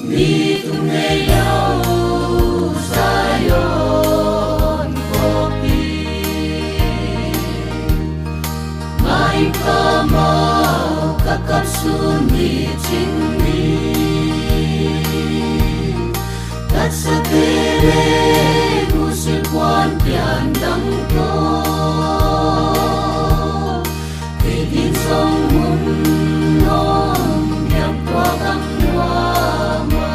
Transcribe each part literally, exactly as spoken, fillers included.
Ni tung nei lo Zion kawpi, maing kamau ka kap sun ni cing ni. Tatsate le musil puan pian dang ko. Kei din song mun om yang tua gam tua ma.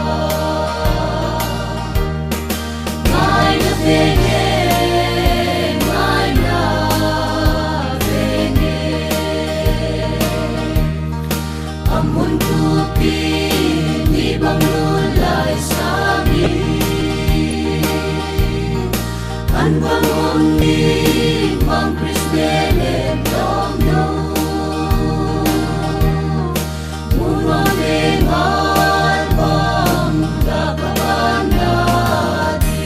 Ngai na venge, ngai na venge. A mun tupi ni bang lulai sami. An bang om ni bang Kris Bethlehem dong do. Mun bang le ngal bang da ka bang na di.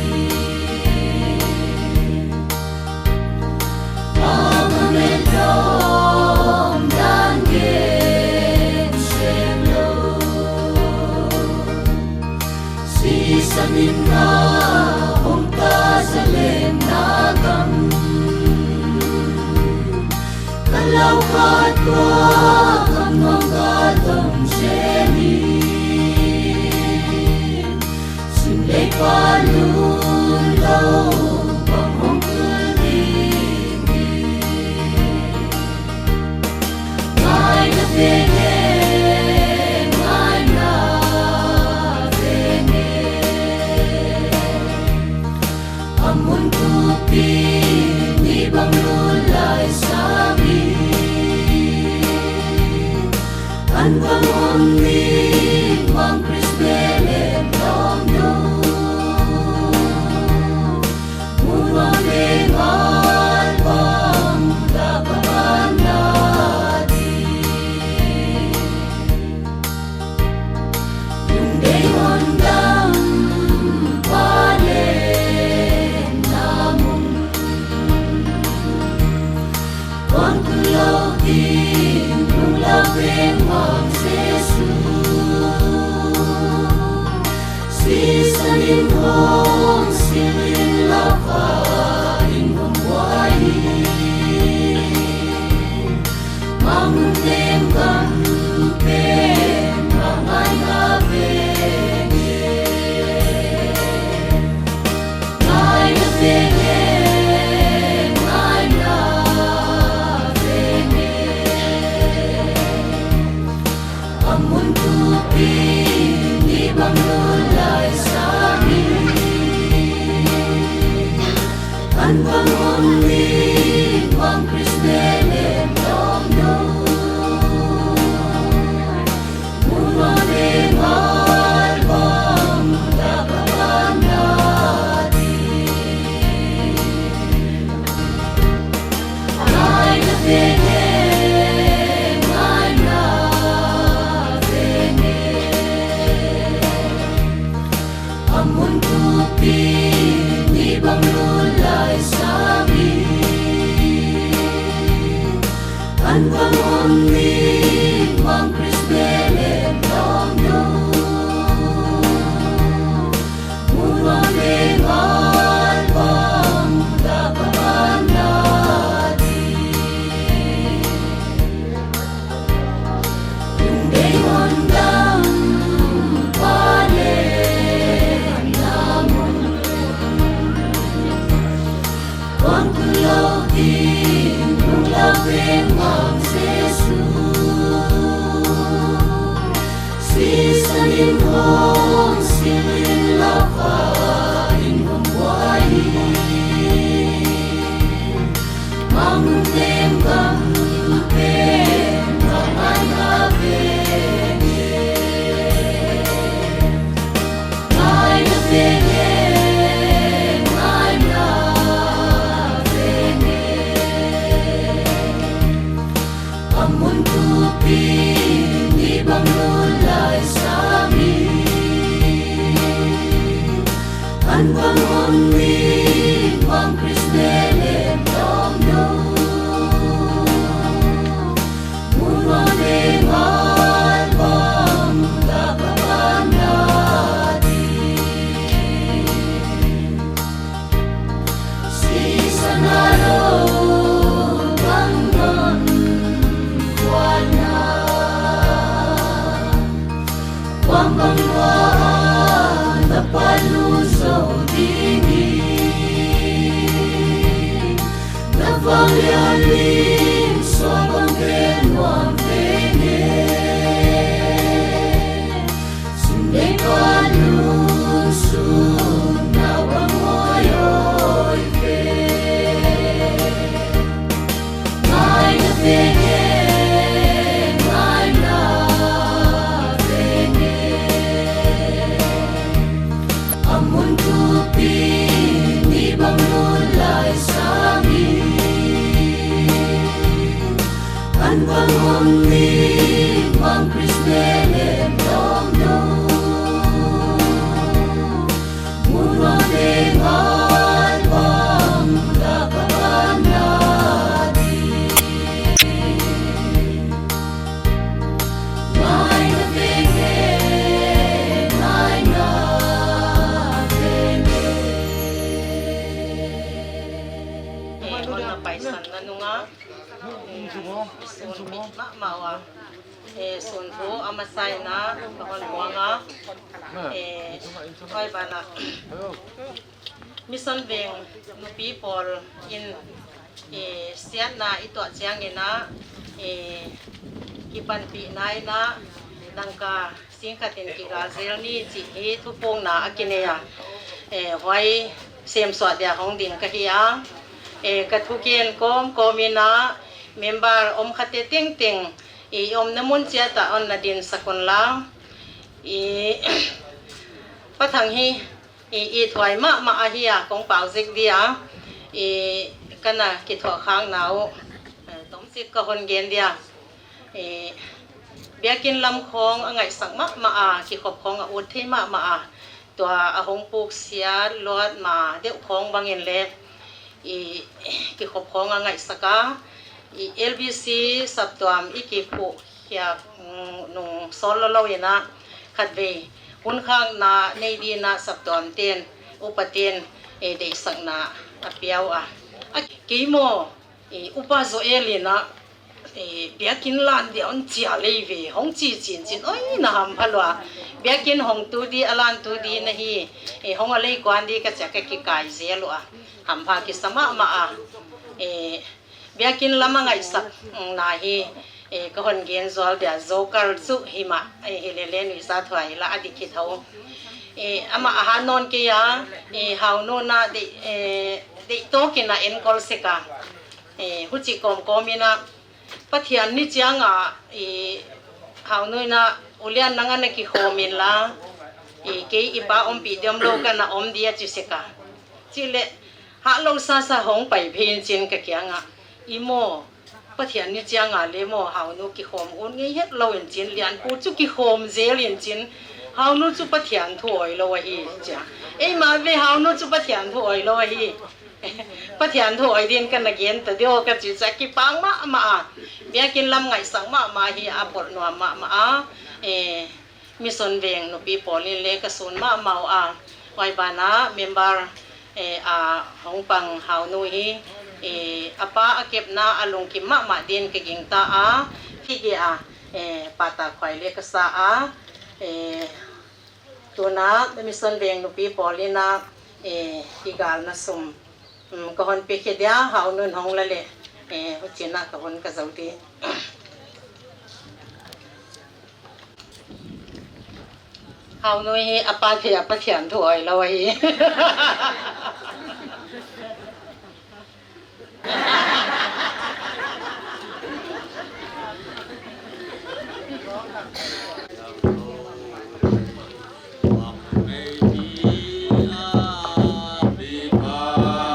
Sisan in na hong ta sa leng na gam. Ka lau khat tua gam nuam ka tong se ni. Sim lei pa lun lo bang hong kul ding hi. Ngai na venge, ngai na venge. A mun tupi ni bang lulai sami. An bang om ni bang Kris Bethlehem dong do. Mun bang le ngal bang da ka bang na di. Lungdei hon dam pa le na mun. Wan kun lo ding lunglau veng mang Jesu. Sisan in hong silin lau kha in hong buai hi. Mang nun nem gam pen ma ngai na venge. Ngai na venge, ngai na venge. A mun tupi ni bang lulai sami. An bang om ni bang Kris Bethlehem dong do. Mun bang le ngal bang da ka bang na di. Ngai na venge, ngai na venge. A mun tupi ni bang lulai sami. An bang om ni bang Kris Bethlehem dong do. Mun bang le ngal bang da ka bang na di. Lungdei hon dam pa le na mun. Wan kun lo ding lunglau veng mang Jesu. Sisan in hong silin lau kha in hong buai hi. Mang nun nem gam pen ma ngai na venge. Ngai na venge, ngai na venge. A mun tupi ni bang lulai sami. Na paisan na nunga, eh, sun pit mahmah uh a, eh, sun thu a masa in ah ka hon muang a, eh, huai banah Mission Veng nupi pawl in, eh, siatna i tuah ciangin ah, eh, kipanpihna in ah dangka singkhatin kigal zel ni cih hi thupukna a kinei a, eh, huai semsuah dia hong ding ka hi a, eh, ka thugen kawmkawm in ah member om khate tengteng i omna mun ciat ah hon na dinsak un la, i Pa Thang hi, i, i thuai mahmah ahi a, kong pau zik dia, i, ka na kithuahkhakna uh, eh, tomcik ka hon gen dia. I, biakinn lam khawng a ngaihsak mahmah a, kikhop khawng a ut thei mahmah a, tua a hong puksiat luat ma deuh khawng bangin le, i, kikhop khawng a ngaihsak a, i, L B C saptuam i kikhuh khiak, mm, nung sawl lo lo in ah khatvei hun khakna nei dingin ah saptuamte'n, upate'n, eh, deihsakna a pia uh a. A kei maw, eh, Upa Joel in ah, eh, biakinn lan dia hon cial ei ve, hong ci cincin, oi, na hampha lua. Biakinn hong tu di, a lan tu di na hi, eh, hong a lei kuan di ka ci a ka kikai zel uh a. Hampha kisa mahmah a, eh, biakinn lam a ngaihsak, mm, na hi, eh, ka hon gen zual dia, Joker cu hi mah, eh, hi lele nuihza thuai la a dik hi tho. Eh, amah a hat nawn kei a, eh, Haunu in ah deih, eh, deih tawk in ah enkol sek a. Eh, huci kawmkawm in ah Pathian ni ciang ah, eh, Haunu in ah, U Lian, nang a na kikhawm in la, eh, kei i pa ompih diam lo ka na om di a ci sek a. Cih leh hah lo sasa hong pai phei in cin ka kiang ah, i maw, Pathian ni ciang a le maw, Haunu kikhawm ut ngei het lo in cin, Lianpu cu kikhawm zel in cin, Haunu cu Pathian thu awi lo ahi cia. Eimah ve Haunu cu Pathian thu awi lo ahi. Pathian thu awi din ka na gen ta dio ka ci cia, kipak mahmah a. Biakinn lam ngaihsak mahmah hi a, pawlh nuam mahmah a. Eh, Mission Veng nupi pawl in le ka sun mahmah uh a, huai banah member, eh, a hong pang Haunu hi, eh, a pa a kepna a lungkim mahmah din ka gingta a, hige a, eh, pata khuai le ka sa a, eh, tuna Mission Veng nupi pawl in ah, eh, kigalna sum, mm, ka hon piakhia dia, Haunu in hong la leh, eh, hucin ah ka hun ka zo di. Haunu hi a pa thei a Pathian thu awi lo ahi.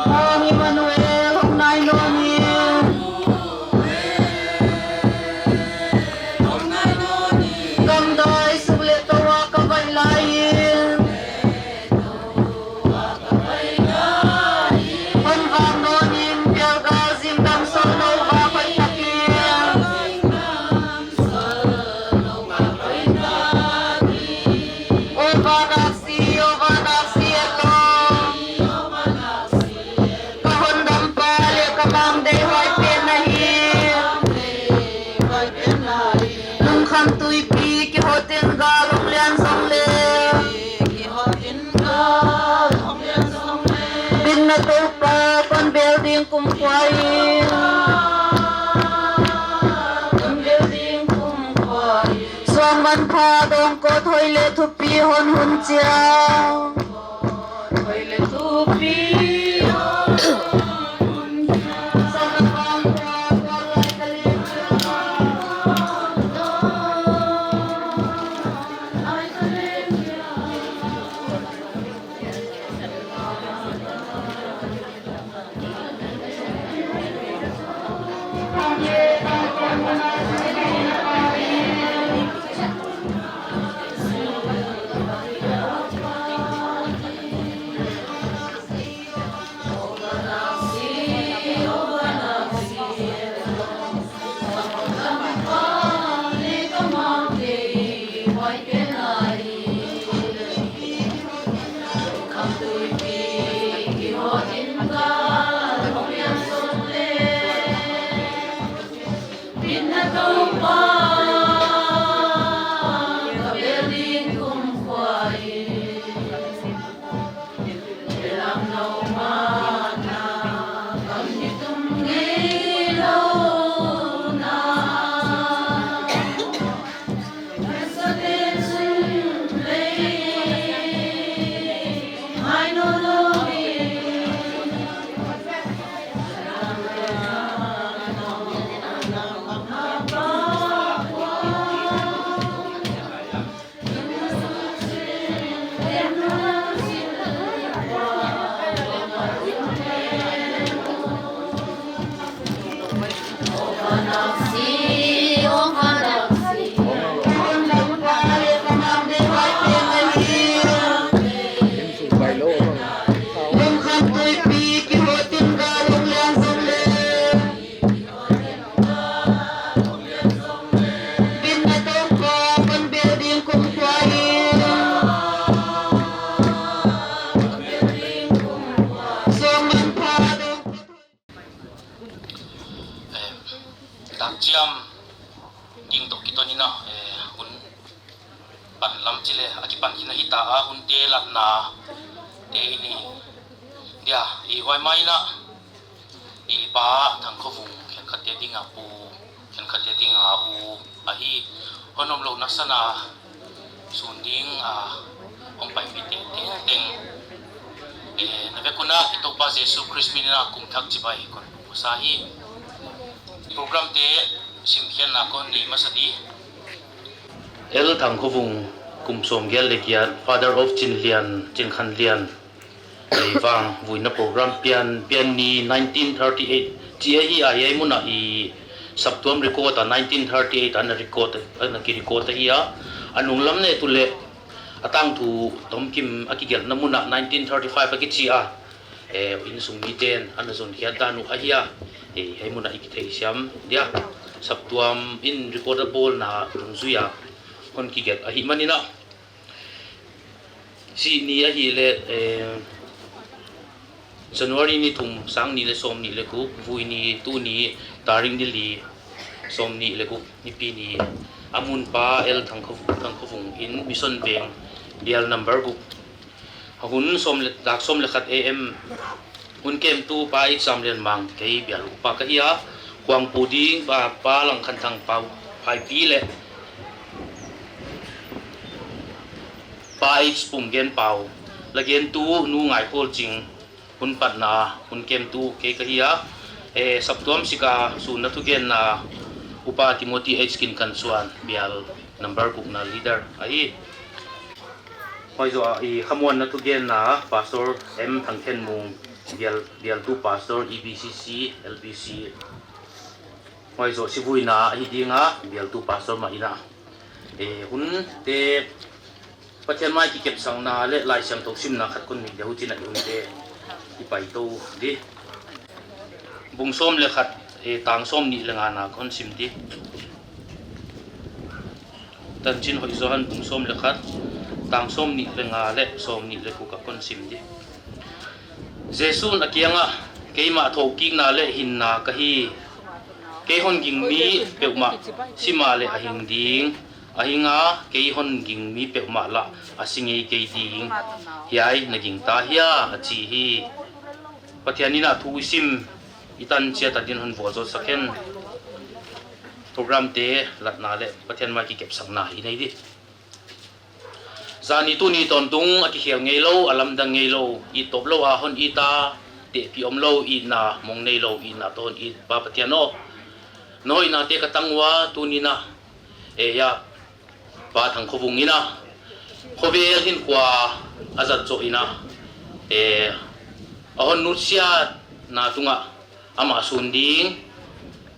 Hong Emmanuel, hong nai nawn in. Gamdai suk le to a ka vaih lai in. Hong vak nawn in, pialgal zingdam sawh lo vak hoih tak in. Aw vak aksi, aw vak aksi et lo. Ka hondampa le ka mangdeih huai pen na hi. Lungkham tuipi kihot in gal hong lian zong le, bitna Topa kon bel ding kumkhua in. Suang manpha dawngkawt hoih le thupi hon hun ciang. Ciam ging tawh kiton in ah, eh, hun pan lam ci le a kipan khin ahi ta a, hunte latna te i nei dia, i huai mai in ah i Pa Thang Khua Vung, khenkhatte ding a pu, khenkhatte ding a u ahi, hon om lohna san a sun ding a hong paipihte tengteng, eh, na vek un ah i Topa Jesu Khrist min in ah kum thak cibai kon pung masa hi. Programte simkhiatna kon nei masa di. L Thang Khua Vung, kum sawmgiat le giat, father of Cin Lian, Cin Khan Lian, Leivang vuina program pian, pian ni nineteen thirty eight ci ahi a, hiai mun ah i saptuam record ah nineteen thirty eight ah na record, na ki-record ahi a, a nunglam ne tu le a tangthu tomkim a kigelhna mun ah nineteen thirty five a kici a, eh, innsung miten a na zonkhiat dan uh ahi a, eh, hiai mun ah i kitheisiam dia, saptuam in record a bawlna dungzui a hon kigelh ahih manin ah, sih ni ahih leh, eh, January ni thum, sang nih le sawm nih le guk, vui ni, tuni, tarik ni li, sawm nih le guk, nipi ni, a mun Pa L Thang Khua, Thang Khua Vung in Mission Veng, bial number guk, a hun sawm le, dak sawm le khat A M, hun kemtu Pa H Sam Lian Mang, kei bial upa ka hi a, khuangpu ding Pa, Pa Lang Khan Thang Pau, Phaipi le Pa H Pum Gen Pau, la gentu Nu Ngai Khawl Cing, hun patna, hun kemtu kei ka hi a, eh, saptuam sik a sunna thugenna Upa Timothy H Kin Khan Suan, bial number gukna leader ahi. Huai zoh a i khamuanna thugenna Pastor M Thang Khen Mung, bial, bialtu Pastor E B C C, L B C. Huai zoh sivuina ahi ding a, bialtu Pastor mah in ah, eh, hunte Pathian mai kikepsakna le Lai Siangtho simna khat kon nei dia, huci in ah i hunte i paito di. Bung sawm le khat, eh, tang sawm nih le ngana kon sim di. Tanchin Hoih Johan bung sawm le khat, tang sawm nih le nga le sawm nih le guk ah kon sim di. Jesu'n a kiangah, keimah thawhkikna le hinna ka hi. Kei hon ging mi peuhmah si mah leh a hing ding, a hing a, kei hon ging mi peuhmah lah a si ngei kei ding. Hiai na gingta hia, a ci hi. Pathian in ah thu i sim, i tan ciat a din hon vualzawlsak hen. Programte latna le Pathian mai kikepsakna i nei di. Zani tuni tawntung a kikhial ngei lo, a lamdang ngei lo, it tawp lo a hon it a, tehpih om lo, itna mong nei lo, itna tawh hon it Pa Pathian aw, na hoihnate ka tang ua, tuni in ah, eh, hiah Pa Thang Khua Vung in ah, khuavel hinkhua a zat zawh in ah, eh, a hon nutsiatna tungah amah sun ding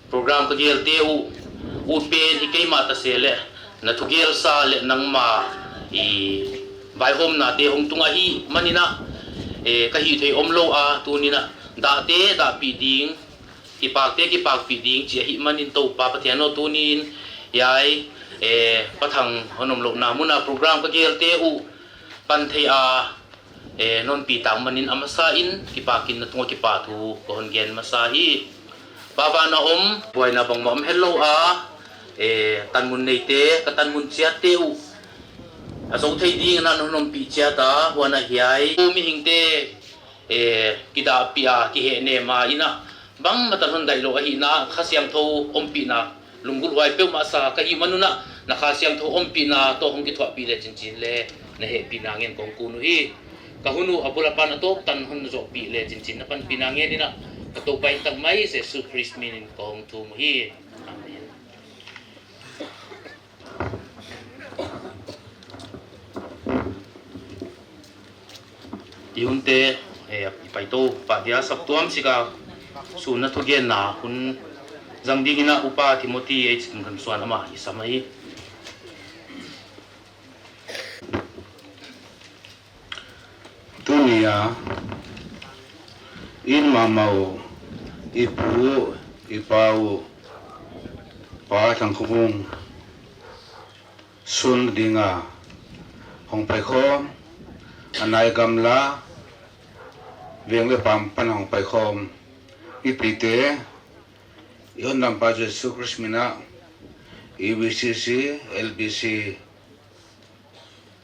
program ka gelte uh, ut pen hi keimah ta se leh, na thugelsa le nangma i vaihawmnate hong tung ahih manin ah, eh, ka hih theih om lo a, tuni in ah dahte dahpih ding, kipakte kipakpih ding ci ahih manin Topa Pathian aw, tuni in hiai, eh, Pa Thang hon om lohna mun a program ka gelte uh pan thei a, eh, na honpih tak manin a masa in kipak in na tungah kipahthu ka hon gen masa hi. Pa van a om, buaina bangmah om het lo a, eh, tanmun neite, ka tanmun ciatte uh a zo thei dingin ah na hon ompih ciat a, huan ah hiai mihingte, eh, kidahpih a, kihehnem a, in ah bangmah tan hon daih lo ahihna, Kha Siangtho ompihna lunggulh huai peuhmah sa ka hih man un ah, na Kha Siangtho ompihna tawh hong kithuahpih le cincin le na hehpihna ngen kong kun uh hi. Ka hun uh a bul a pan a tawp tan hon zawhpih le cincin na panpihna ngen in ah, ka Topa in tak mai Jesu Khrist min in kong thum uh hi. Amen. I hunte, eh, i paito pah dia, saptuam sik a sunna thugenna hun zang dingin ah Upa Timothy H Kin Khan Suan amah i sam ahi. Tuni a in mahmah uh, i pu uh, i pa uh, Pa Thang Khua Vung sun dinga hong paikhawm, a nai gamla veng le paam pan hong paikhawm i pite, I hondampa Jesu Khrist minah, i V C C, L B C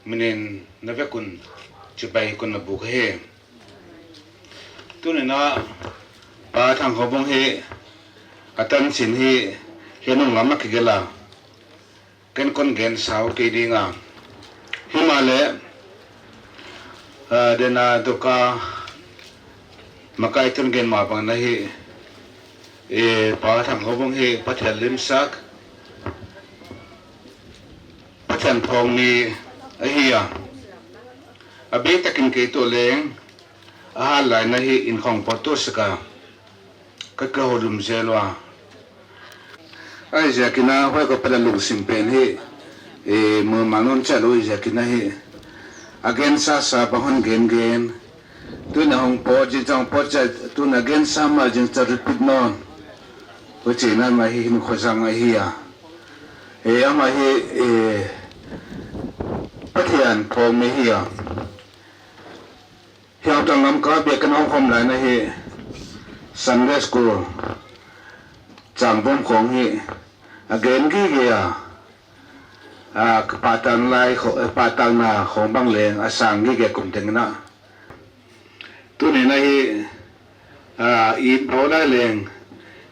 minin na vekun cibai kun na buk hi. Tuninah Pa Thang Kho Vung hi a tancin hi, hianung lam a kigela ken kon gen sau kei dinga. Himahleh, ah, dena doka makai tun gen mah bang na hi, eh, Pa Thang Kho Vung hi Pathian limsak, Pathian phawng mi ahi a. A beitakin kei tuh leng a hat lai na hi in khong pawt tuh sika ka ka ho dum zel ua. Ai ziakinah huai ka pala lungsim pen hi, eh, mu ma non cia lo ziakinah hi. A gen sasa bang hon gen gen. Tuna hong pawt zing cang pawt cia tuna gen sama zing cia repeat non. Hucina ma hi hin khozang ahi a. Eh, ama hi, eh, Pathian phawng mi hi a. Hiautang lam ka biak kan hong khom lai na hi Sunday School cangvom khong hi a gen gige a, a ka pahtak lai kho-, pahtakna khong bang leng a sang gige kum tengina. Tuni na hi, a, i pau lai leng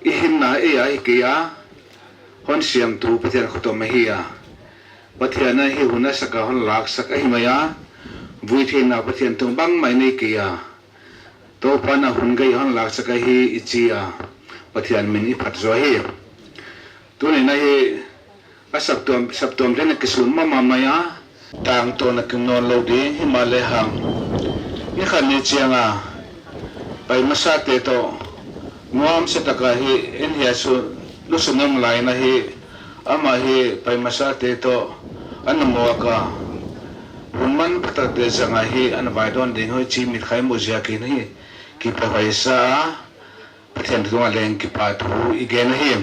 i hinna ei a hi kei a, hon siamtu Pathian khutom ahi a. Pathian a hi hun a saka hon laksak ahi mai a, vui theihna Pathian tung bangmah i nei kei a. Topa na hun gei hon laksak ahi i ci a, Pathian min i phat zaw hi. Tuni na hi a saptuam, saptuam ten a kisun mahmah mai a, tangtawn a kim nawn lo ding hi mah lehang, ni khat ni cianga pai masate tawh nuamsa taka hi en hia su, lusun om lai na hi. Amah hi pai masate tawh a na muak a, hun manpha takte zanga hi a na vai dawn ding hoih ci mitkhai muh ziakin hi kipia hoih sa a, Pathian thu tungah leng kipa thu i gen ahi.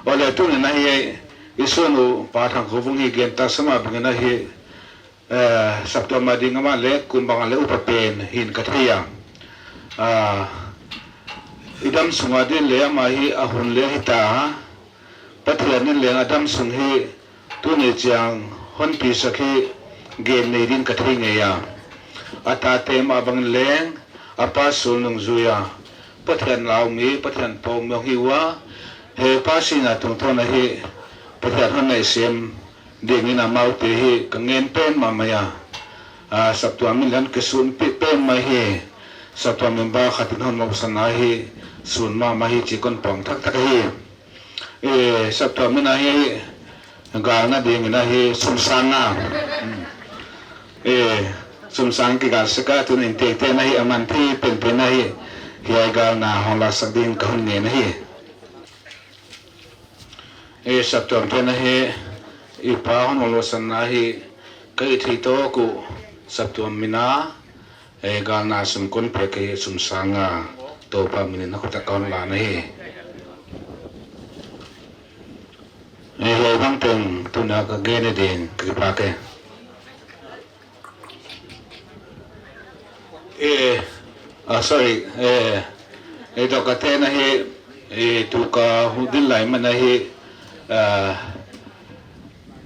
Awle tuni na hi i suan uh Pa Thang Kho Vung hi gen taksa mah bangin ahi, eh, saptuam a ding amah le kum bangah le upa pen hin ka thei a. Ah, i dam sungah din le amah hi a hun le hi ta a. Pathian in leng a dam sung hi tuni ciang honpisak hi gen nei din ka thei ngei a. A tate mah bangin leng a pa sul nungzui a Pathian lau mi, Pathian pawng mi hong hi uh a, he pa sina tungtawn ahi Pathian hon naihsem dingin amaute hi ka ngen pen mahmah a. A, saptuam in leng kisun pih pen mah hi. Saptuam in ba khatin hon mawhsana hi sun mahmah hi ci kon pawng thakthak ahi. E, saptuam in ahi galna dingin ahi sumsang a. E, sumsang kigal sika tun inntekte na hi a man thei penpen ahi. Hiai galna hong laksak dingin ka hon ngen ahi. E, saptuam te na hi i pa hon hong luasanna hi ka i thei tawk uh saptuam mina. E, galna sum kon pek hi sumsanga Topa minin a khutak ka hon la na hi. E, hiai bang teng tuna ka gen e ding ka kipak e. E, ah, sorry, e, e, dawka te na hi, e, tuka hudin lai man na hi, ah,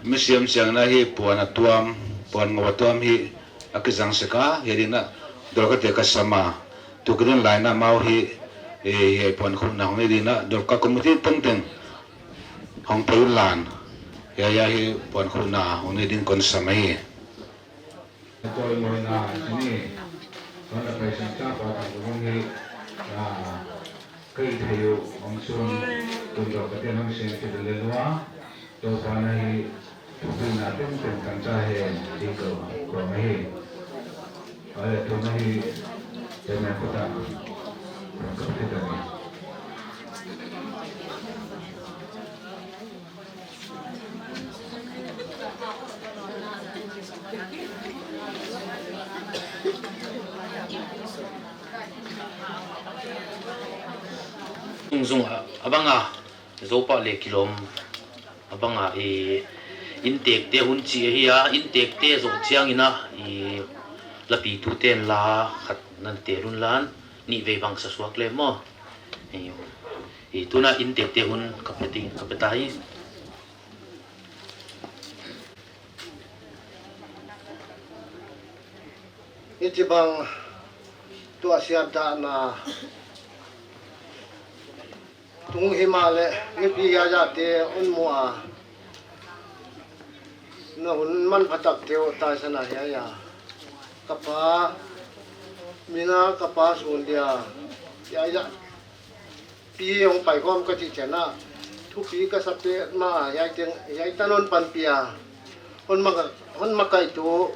misiam siang na hi puan a tuam, puan ngawh a tuam hi a kizang sika hi ding na dawka te ka sama. Tuka din lai na mau hi, e, hi puan khuna hong hi ding na dawka committee tengteng hong pei un lan. Hiai, hiai hi puan khuna hong hi ding kon sama hi. Tawimawina sini hon a paisan tapa tangkung hi, ah, kei thei uh hong sun tun dawka ten hong sin fit le lua. Topa na hi thupina tengteng kan ta hen ding ko kong hi. Ale tuna hi tena kota kong kap kita ni. Zungzung a, a banga Zopah le kilawm a banga i inntekte hun ci ahi a, inntekte zawh ciangin a i lapitute in la khat nan tel un lan nih vei bang sa suak le maw? I I tuna in tete hun ka pe ding, ka pe ta hi. Hiti bang tuahsiat dahna tung himah le mipi hiahiate un muh a, na hun manpha takte uh taisan a hiaia ka pa mina ka pa sun dia hiaia pi hong paikhawm ka cih cianah thupi ka sa petmah a, hiai teng hiai tan hon panpih a, hon maka hon makaihtu,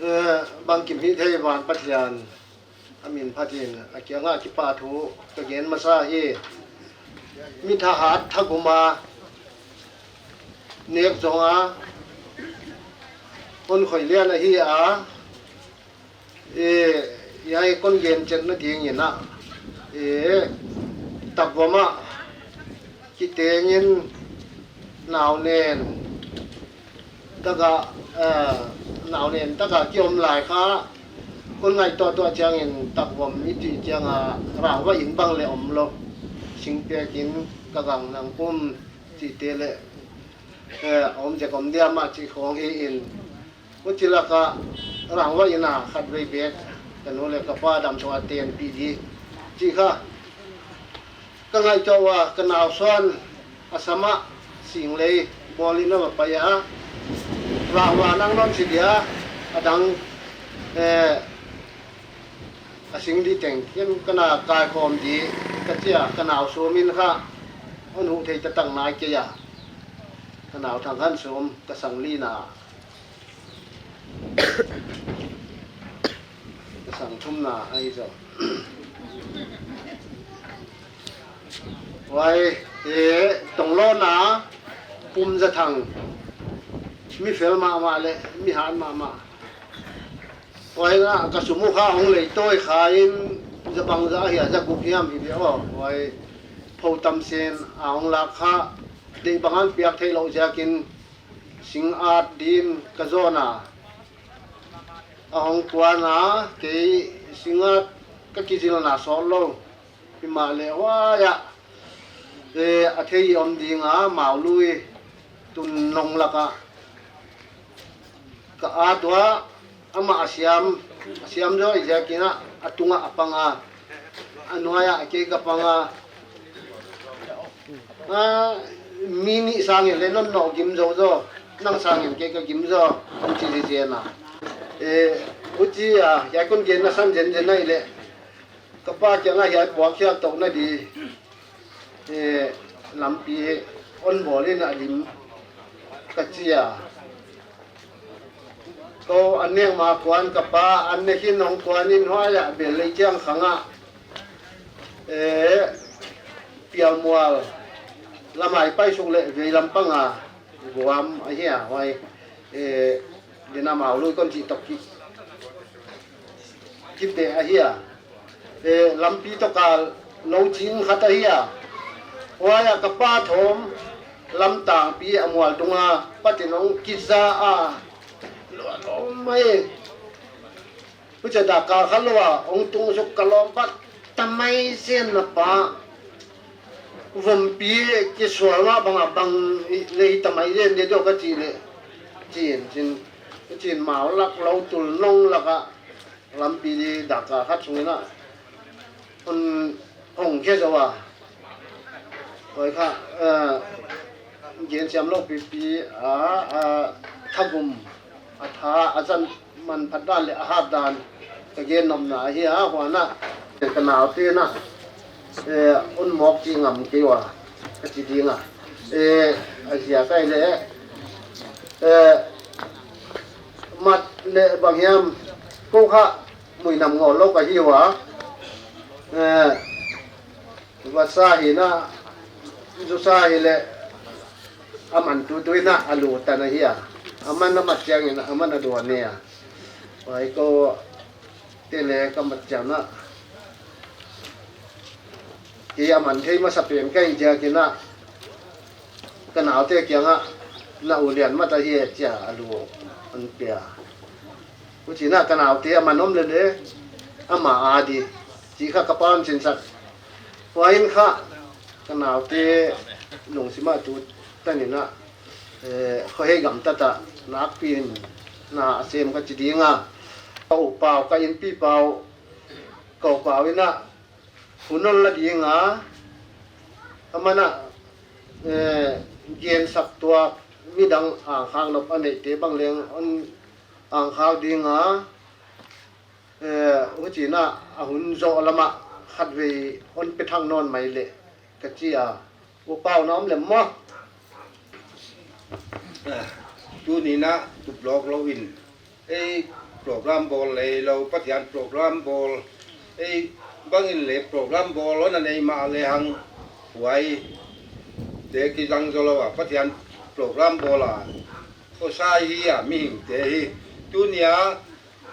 eh, bangkim hih thei van Pathian a min phatin a kiangah kipahthu ka gen masa hi. Mi thahat thaguma nek zonga hon khoi lian ahi a, e, hiai kon gen cetna dingin ah, e, takvomah kitengin naunen taka, e, naunen taka kiom lai kha kon ngaihtuahtuah ciangin takvom i cih cianga rangva in bang le om lo, singpekin ka gang nang kum cihte le, e, om zek om diam ah cih khawng hi in, huci lakah rangva ina khatvei bek ka nu le ka pa damsung a tenpih di cih kha ka ngaihtuah uh a, ka nausuan a samah singlei bawlin a va pai a, rangva nang non si dia a dang, e, a sing dih teng ken ka na kaikhawm dih ka cia ka nau sumin kha hon huh thei taktak nai kei a, ka nau thang han sum ka sang lina ka sang thumna ahi zaw. Huai e, tonglawna pum za thang mi fel mahmah le mi han mahmah. Huaina ka sum uh kha hong leitawi kha in za bangza ahia za guk hiam hi ve aw. Huai pho tamsen a hong lak kha deih bang an piak theih loh ziakin sing at din ka zawn a, a hong kuan a, kei sing at ka kizilna sawt lo. Himah le huai ah, e, a thei om dinga maului tun nong lakah ka at uh a, amah a siam, a siam zaw i ziakin ah a tungah a pang a, a nuai ah kei ka pang a, a, mi nih sangin le non nawh gim zo zaw, nang sangin kei ka gim zaw, huci zizen a. E, huci a hiai kon genna san zenzen ahih leh ka pa kiangah hiai puak khiak tohna di, e, lampi hon bawl in a lim ka cia. Ko an nek ma kuan ka pa an nek hin hong kuan in huai ah bel lei ciang khangah, e, pialmual lamai paisuk le vei lampang a guam ahi a, huai, e, dena maului kon cih tok ki kipeh ahi a, e, lampi tawka lo cing khat ahi a, huai ah ka pa thawm lamtangpi a mual tunga patin hong kiza a, lua lawm mai. Hucia dah kal khat lo a hong tung suk ka lawm pat tamai zen na pa vompi kisual mah bangah bang le hi tamai zen dia diaw ka cih leh cin cin, cin mau lak lo tul nong lakah lampi di dak kal khat sungin ah hong, hong khia zo a. Huai kha, e, gen siam lo pipi a, a, thagum a tha a zan manphat dan le a hat dan ka gen nopna ahi a, huan ah ka naute in ah, e, un mawk cih ngam kei ua ka ci ding a, e, a ziak ahih leh, e, mat le bang hiam ko kha muinam ngawl lo ka hi ua, e, vasa hi na, zusa hi le a man tutu in ah a lu tan ahi a, a man a mat ciangin a man a duan hi a. Huai ko te le ka mat ciang ah kei a man thei masa pen ka hih ziakin ah ka naute kiangah na u lian mat ahi e cia a lu an pia. Huci in ah ka naute a man om lele ama a di cih kha ka pa hon sinsak. Huai in kha Naute lungsimah tu taninah, eh, khuahei gamtatah nakpi in na a sem ka ci dinga, ka upau, ka innpipau, ka upau innah hun on la dinga, amanah, eh, gensak tuak midang angkhak nop a neihte bang leng on angkhak dinga, eh, hucinah a hun zawh lamah khatvei on pia thak nawn mai leh ka ci a, upau na om lem maw? Tuninah tuplawk loin ei program bawl lei lo, Pathian program bawl ei bangin le program bawl on a nei mah le hang huai te kizang zaw lo a, Pathian program bawl a khuasa hi a, mihingte hi. Tunia,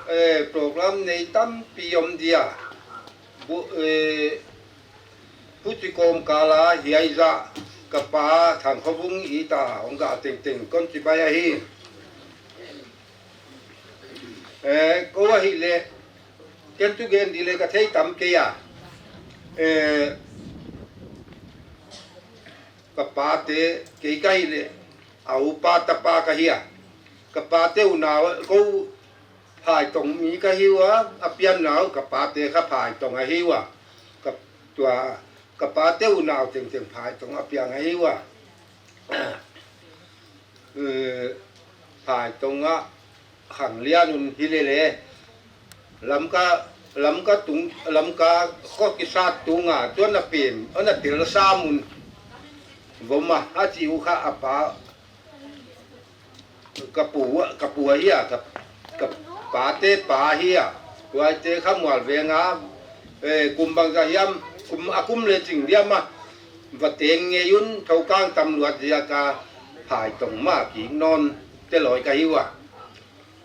eh, program nei tampi om dia. Bu, eh, huci kawmkala hiaizah ka pa Thang Khua Vung ita hong gah tengteng kon cibai ahi. Eh, ko ahih leh ken tu gen dih leh ka thei tam kei a. Eh, ka pate kei ka hih leh a upa tapa ka hi a. Ka pate unau ko Phaitong mi ka hi uh a, a pianna uh ka pate kha Phaitong ahi uh a. Ka, tua, ka pate unau tengteng Phaitong a piang ahi uh a. Eh, Phaitong ah khang lian un hi lele. Lamka, Lamka tung, Lamka khua kisat tunga tuan a pem, on a tel sam un. Vom a, a ci uh kha a pa ka pu, ka pu ahi a, ka, ka pate pa ahi a. Tuaite kha Mualveng a, eh, kum bangzah hiam, kum, a kum le cing diam a, va teng ngei un, Thokang tamluat zia ka Phaitong mah kik nawn te lawi ka hi uh a.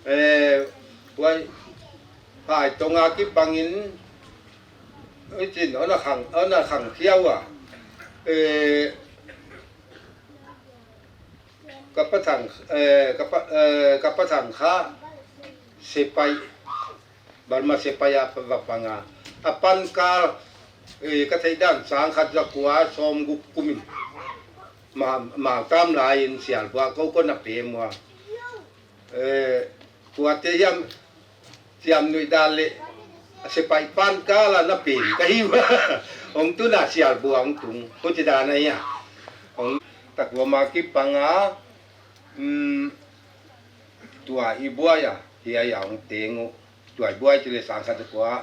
Eh, tuai Phaitong a kibangin, i cin, on a khang, on a khang khia uh a. Eh, ka pa Thang, eh, ka pa, eh, ka pa Thang kha sepai, Burma sepai a va pang a. A pankal, eh, ka theih dan sang khat za kua sawm guk kumin ma, ma tam lai-in sialbuak ko kon a pem uh a. Eh, kuate hiam, siam nuih dan le a sepai pankal a na pem ka hi uh a. Hong tun a sialbuak hong tung, huci dan ahi a. Hong takua ma kipang a, um, tua i buai a, hiai a hong teng uh. Tua i buai ci le sang khat kua,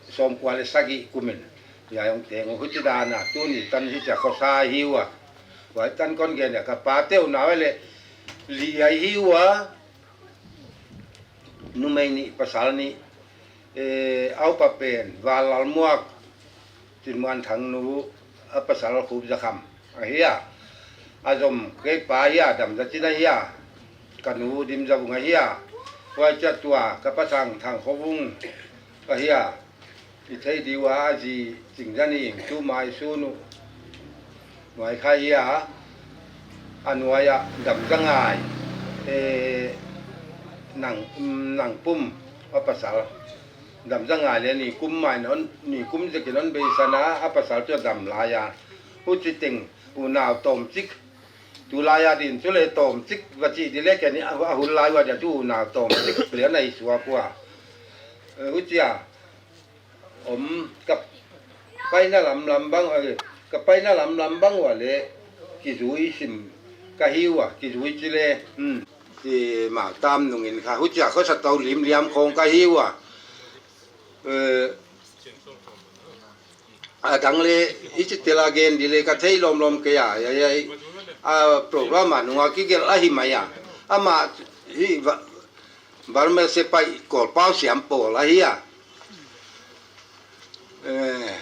sawm kua le sagih kumin hiai hong teng uh. Huci dan a tuni tan hici a khuasa hi uh a. Tua i tan kon gen a ka pate unau le li ahi uh a. Numei nih, pasal nih, eh, a upa pen Van Lal Muak, Cin Muan Thang nu, a pasal Khup Za Kham ahi a. A zom kei pa ahi a, Dam Za Cin ahi a. Ka nu Dim Za Vung ahi a. Huai ciang tua ka pa Thang, Thang Khua Vung ahi a. I thei dih uh a, a zi Cing Za Ning, tu mai sun uh nuai kha hi a. A nuai ah Dam Za Ngai, eh, Nang, Nang Pum a pasal. Dam Za Ngai le Ni Kum mai non, Ni Kum zekin on beisan a, a pasal cu a dam lai a. Huci teng unau tawmcik, tu lai a din cu le tawmcik va cih dih le ken a, a hun lai uh a dia cu unau tawmcik le a nei suak uh a. Eh, huci a om ka paina lamlam bang, eh, ka paina lamlam bang uh a le kizui sim ka hi uh a, kizui ci le, hmm, ci Mautam nungin kha huci a khuasa to limliam khawng ka hi uh a. Eh, a dang le i ci tel a gen dih le ka thei lawmlawm kei a, a, a, a program a nunga kigelh ahi mai a. Amah hi va, Burma sepai Kawlpau siam pawl ahi a. Eh,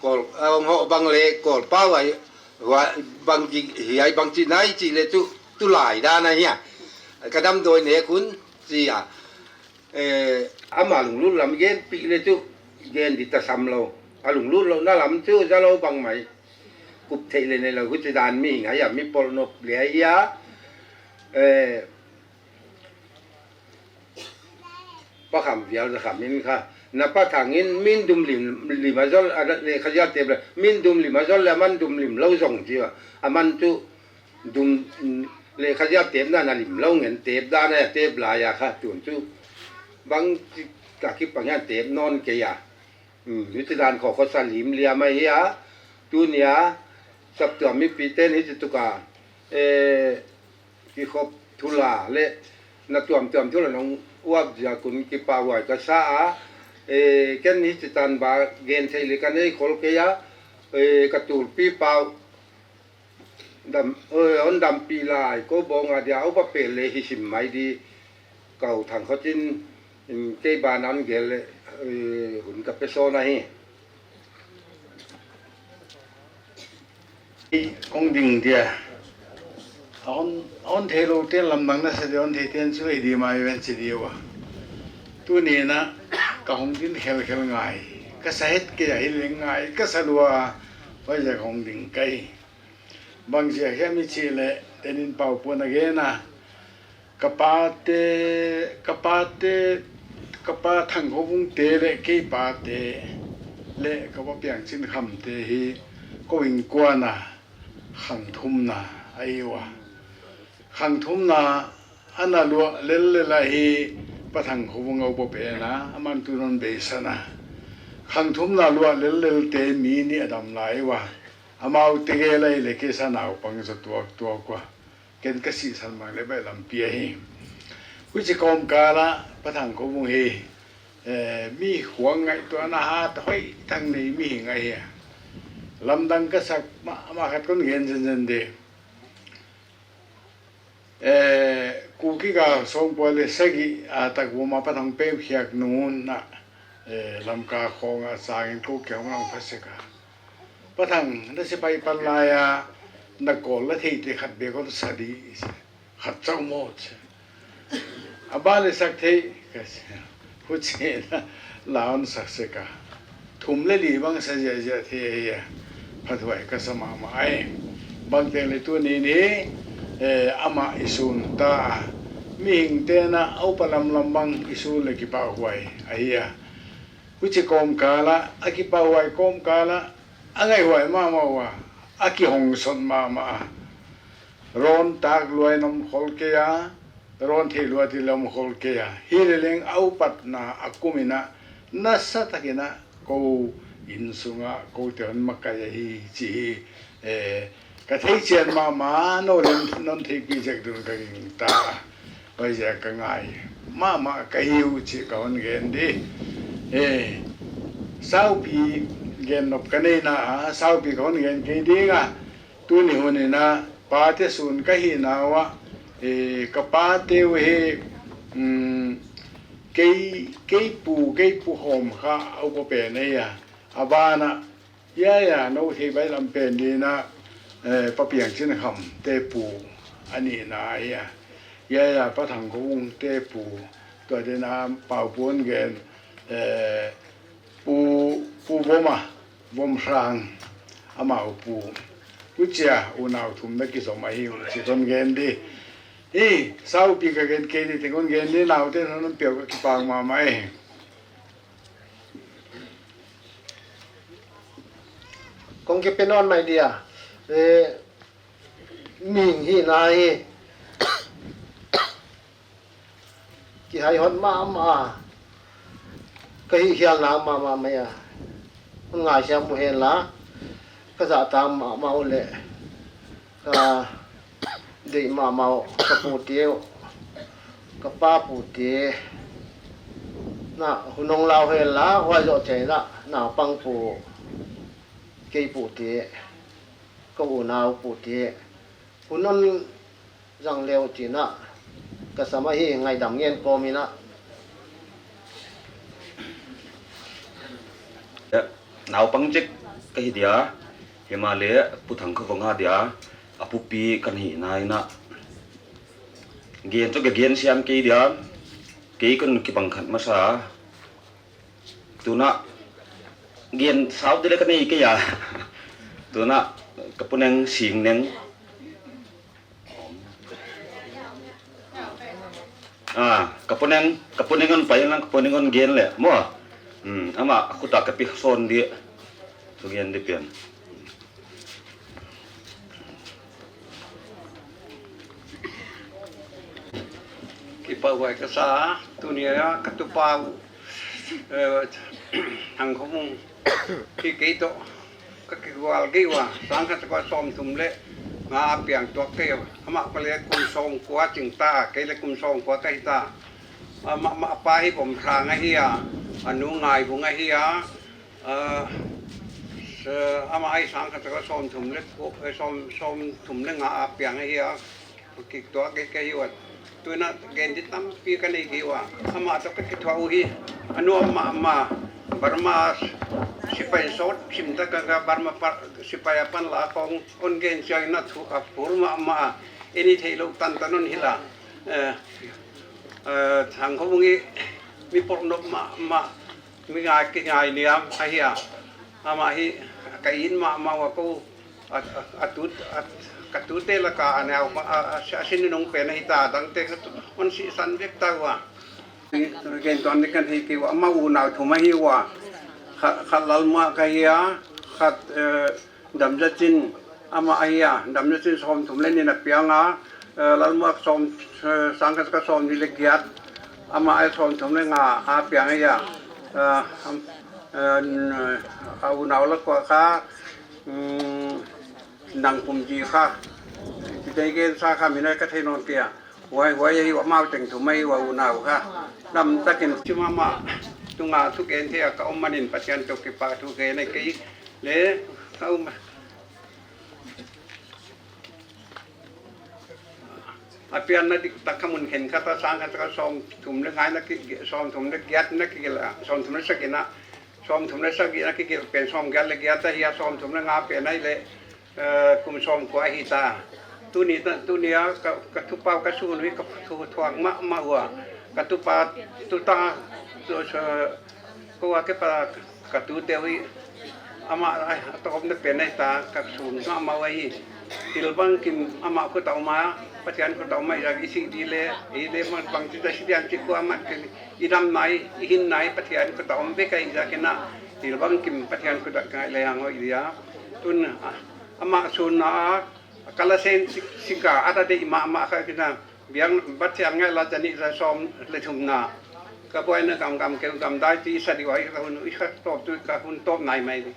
Kawl, a hong hawh bang le Kawlpau ahi, hua, bang ki, hiai bang ci nai ci le cu, tu lai dan ahi a. Ka damdawi nek hun ci a. Eh, ama lunglut lam genpih le cu, gen dih tasam lo. A lunglut lohna lam cu za lo bang mai. Kup theih le nei lo, huci dan mihing ahi a, mi polh nop le ahi a. Eh, Pa Kham Vial Za Kham in kha, Na Pa Thang in min dum lim, lim a zol, a, lekha zia tep le min dum lim a zol le a man dum lim lo zong ci a. A man cu dum, lekha zia tepna na lim lo ngen tep dan a tep lai a kha tun cu bang ci ka kipang hian tep nawn kei a. Hiti dan khaw khaw sa lim liam ahi a, tuni a saptuam mipi ten hiti tuka, eh, kikhop thula le na tuamtuam thula nong uap zia kun kipahuai ka sa a, eh, ken hiti tan ba gen thei le ka nei khol kei a, eh, ka tulpi pau dam, eh, on dampi lai ko bawng a dia upa pel le hi sim mai di kau thang khocin in kei ban an gel le, eh, hun ka pe sawn ahi. Kong ding dia. A on, a on thei lo ten lamdang na sa dia on thei ten su ei di mai ven si dia wa. Tuni na ka hong din khel khel ngai. Ka sa het kei a hi le ngai. Ka sa lua. Pai ja kong ding kai. Bang zia hiam i cih leh tenin Pau Puan a gen a, ka pate, ka pate, ka pa Thang Kho Vung te le kei pate le ka pa Piang Cin Kham te hi ko innkuan a khang thumna a hi uh a. Khang thumna a na luah lellel a hi Pa Thang Kho Vung a upa pen a, a man tu non beisan a. Khang thumna luah lellel te mi nih a dam lai uh a. Amau tegel a hi le kei sa naupang zaw tuaktuak uh a. Ken ka sihsan mang le baih lampi a hi. Huci kawmkal ah Pa Thang Kho Vung hi, eh, mi huang ngaihtuahna hat hoih thang nei mihing a hi a. Lamdang ka sak mahmah khat kon gen zenzen de. Eh, Kuki ka sawngpua le sagih a tak vuma Pa Thang pemkhiak nungun ah, eh, Lamka khawng a sangin Kuki hong lang phasek a. Pa Thang, na sipai pan lai a na kawl la theite khat bek hon sa dih, khat cauh maw ci. A ba le sak theih ka ci. Huci na la hon sak sek a. Thum le li bang sa ziahziah thei a hi a, phathuai ka sa mahmah ai. Bangteng le tuni ni, eh, amah i sun ta a, mihing tena a upa lamlam bang i sun le kipahhuai a hi a. Huci kawmkal ah, a kipahhuai kawmkal ah, a ngaihhuai mahmah uh a, a kihong sot mahmah a. Rawn tak luai in om khol kei a, rawn theih luat in le om khol kei a. Hi le leng a upatna a kum in ah, nasa takin ah ko inn sungah ko te hon makai a hi ci hi. Eh, ka thei cian mahmah, no le non theihpih zek dun ka ging ta. Huaizia ka ngai mahmah ka hi uh cih ka hon gen di. Eh, saupi gen nop ka neihna a, saupi ka hon gen kei ding a. Tuni hun in ah pate sun ka hihna uh ah, eh, ka pate uh hi, um, kei, kei pu, kei pu hawm kha a upa pen ei a. A banah, ya, ya, no thei baih lam pen din ah, eh, Pa Piang Cin Kham te pu a nihna hi a. Ya, ya, Pa Thang Kho Vung te pu, tua din ah Pau Puan gen, eh, pu, pu Vom a, Vom Hrang, amau pu. Hucia unau thum na kizom a hi uh ci kon gen di. Hi, saupi ka gen kei di, te kon gen di, naute non piau ka kipak mahmah e. Kong kipe nawn mai dia. Eh, mihing hihna hi kihaihot mahmah a, ka hihkhialna mahmah mai a, hong ngaisiam uh hen la, ka zahtak mahmah uh le ka deih mahmah uh, ka pute uh, ka pa pute na hun hong lau hen la, huai zawh ciangin ah naupang pu, kei pute, ka unau pute hun hong zang leu cin ah ka sam ahi, ngaihdam ngen kawm in ah. Naupang cik ka hi dia, himah le Pu Thang Kho Vung a dia a pupi kan hihna in ah gen cu ka gen siam kei dia, kei kan kipang khat masa. Tun ah gen sau te le ka nei kei a. Tun ah ka puneng sing neng. Ah, ka puneng, ka puneng on pai lang, ka puneng on gen le maw. Hmm, amah a khut ah ka pi sawn dih. Thugen dih pian. Kipahhuai ka sa, tuni a ka tupa uh, eh, Thang Khua Mung hi kei tawh ka kigual kei uh a, sang khat zakua sawmthum le nga a piang tuak kei uh. Amah pa le kum sawmkua cing ta, kei le kum sawmkua ka hi ta. Amah, amah pa hi Vom Sang ahi a, a nu Ngai Vung ahi a, ah, amah ahi sang khat zakua sawmthum le, eh, sawm, sawmthum le nga a piang ahi a. Kik tuak kei ka hi uh a, tu-in ah gen ding tampi ka nei kei uh a, amah tawh ka kithuah uh hi. A nuam mahmah, Burma sipai sawt sim ta ka, ka Burma pa, sipai a pan la kong on gen ciangin a thu a phur mahmah a, en i theih loh tantan on hi la. Eh, eh, Thang Khua Mung hi mi porhnop mahmah, mi ngai, kingainiam ahi a. Amah hi ka it mahmah uh a, ko a, a, a tu, a, ka tute lakah a neu, a, a, a si nunung pen ahi ta, dangte ka tu, hong sihsan bek ta uh a. Gen tuan ding kan thei kei uh a, amah unau thum ahi uh a. Khat, khat Lalmuak ahi a, khat, eh, Dam Za Cin, amah ahi a, Dam Za Cin sawmthum le nih a piang a, eh, Lalmuak sawm, eh, sang khat zakua sawmnih le giat, amah ahi sawmthum le nga a piang ahi a, eh, am, eh, a unau lakua kha, mm, Nang Pum Ji kha, ci tei gen sa kha, min a ka thei nawn kei a. Huai, huai ahi uh a, amau teng thum ahi uh a, unau kha. Lamtakin ci mahmah, tunga thugen thei a ka om manin Pathian tawh kipahthu gen ahi kei le, ka um. A pianna diktak kha mun khenkhat a sang khat zakua sawmthum le nga in a ki, sawmthum le giat in a kigelh a, sawmthum le sagih in a, sawmthum le sagih in a kigelh pen sawmgiat le giat ahi a, sawmthum le nga pen ahih leh, eh, kum sawmkua ahi ta. Tuni ta, tuni a ka, ka thupau ka sun uh hi, ka thu thuak mahmah uh a. Ka tupa, tuta, tu, ko a kipan ka tute uh hi. Amah a tawpna pen ahi ta, ka sun mahmah uh ahi. Thil bangkim amah khut a om a, Pathian khut a om a, i sih ding le, i le bangci ta sih diam cih kua amah i dam nai, i hin nai, Pathian khut a om bek ahih ziakin ah, thil bangkim Pathian khut a ngaih le hang hoih dia. Tun, ah, amah sunna ah, a kalasen sik, sika a ta deih mahmah kha kina, biang bat siang ngaih la, za nih za sawm le thumna. Ka buaina gam, gam keu gam dai ci i sa dih uh a, i ka hun, i ka tawp tu, ka hun tawp nai mai dih.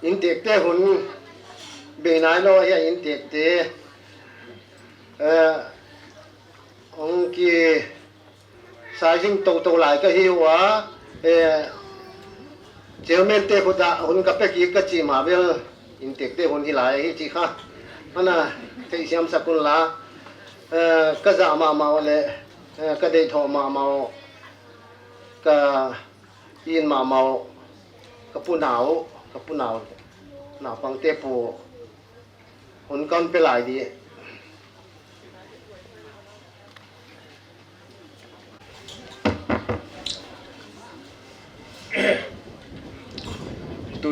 Inntekte hun bei nai lo hi a, inntekte, eh, hong kisai zing toto lai ka hi uh a, eh, chairman te khut ah hun ka pia kik ka cih mah bel, inntekte hun hi lai ahi cih kha ana theihsiam sak un la, eh, ka zah mahmah uh le, eh, ka deihthawh mahmah uh, ka it mahmah uh, ka pu nau, ka pu nau, naupangte pu, hun ka hon pia lai dih.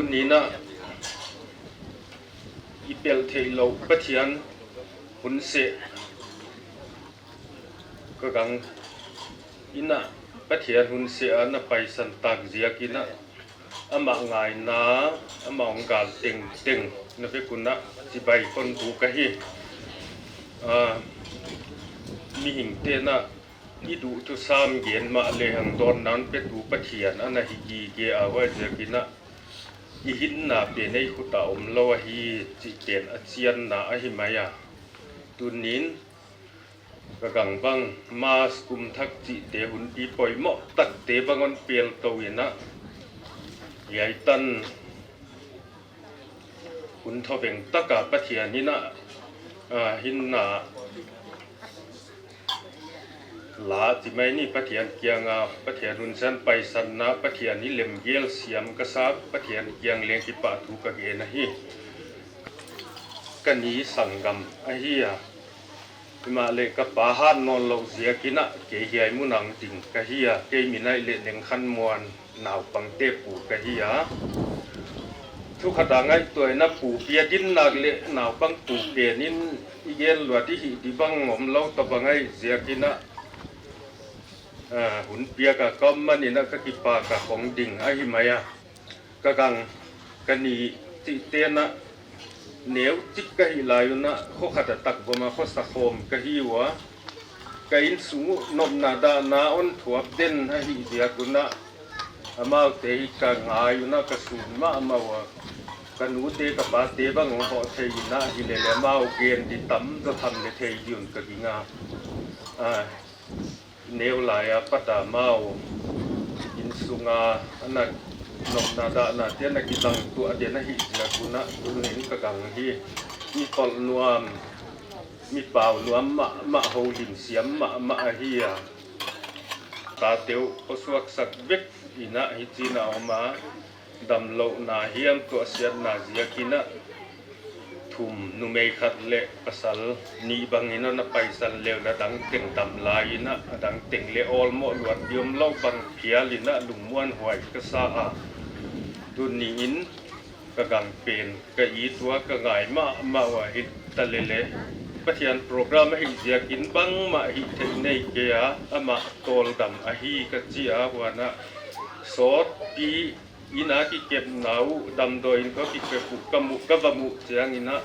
Ninah i pelh theih loh Pathian hun seh ka gang innah Pathian hun seh a na paisan tak ziak innah amah ngaina amah hong gal tengteng na vek unah cibai kon buk ahi. Mihing tenah i duh thusam gen mah le hang dawnna hong petu Pathian a na hi gige a, huai ziak innah i hinna pen ei khutah om lo ahi cih pen a cianna ahi mai a. Tunin ka gang bang mas kum thak cihte hunpi poimawh takte bang hon pelto innah hiaitan hun thoveng taka Pathian innah hinna la ci mai ni. Pathian kianga Pathian hun seh paisanna Pathian i lemgel siam ka sa, Pathian kiang leng kipahthu ka gen ahi. Ka ni sanggam ahi a, himah le ka pa hat nawn loh ziak innah kei hiai munah ding ka hi a, kei min aih le Neng Khan Muan naupangte pu ka hi a. Thukhat a ngaihtuah innah pu pia dinnak le naupang pu penin i gen luat i hih di bang om lo tawh bang aih ziak innah hun piak a ka om man innah ka kipak a hong ding ahi mai a. Ka gang ka ni cih tenah neu cik ka hih lai unah khua khat a tak vom a khuasa khawm ka hi uh a, ka innsung uh nopna dahna hon thuap den ahih ziak unah amaute hi ka ngai unah ka sun mahmah uh a, ka nute ka pate bang hong hawh thei innah hi lele amau gen di tamzaw tham le thei di un ka ging a. Neu lai a pat a amau innsunga a na nopna dahna te a na kizang tuah den ahih ziak unah tunin ka gang hi mi polh nuam mi pau nuam mahmah, holim siam mahmah ahi a. Tate uh khuasuaksak vek innah hi cinah om a, damlohna hiam tuahsiatna ziak innah thum, numei khat le pasal nih bangin a na paisan leu le a dang teng dam lai innah a dang teng le awlmawh luat di om lo bang phial innah lungmuanhuai ka sa a. Tuni in ka gang pen ka it uh a ka ngai mahmah uh a, hi ta lele Pathian program ahih ziakin bangmah hih theih nei kei a, amah tawldam ahi ka ci a, huanah sawtpi inn a kikepna uh damdawi in ka kikep uh ka muh, ka va muh cianginah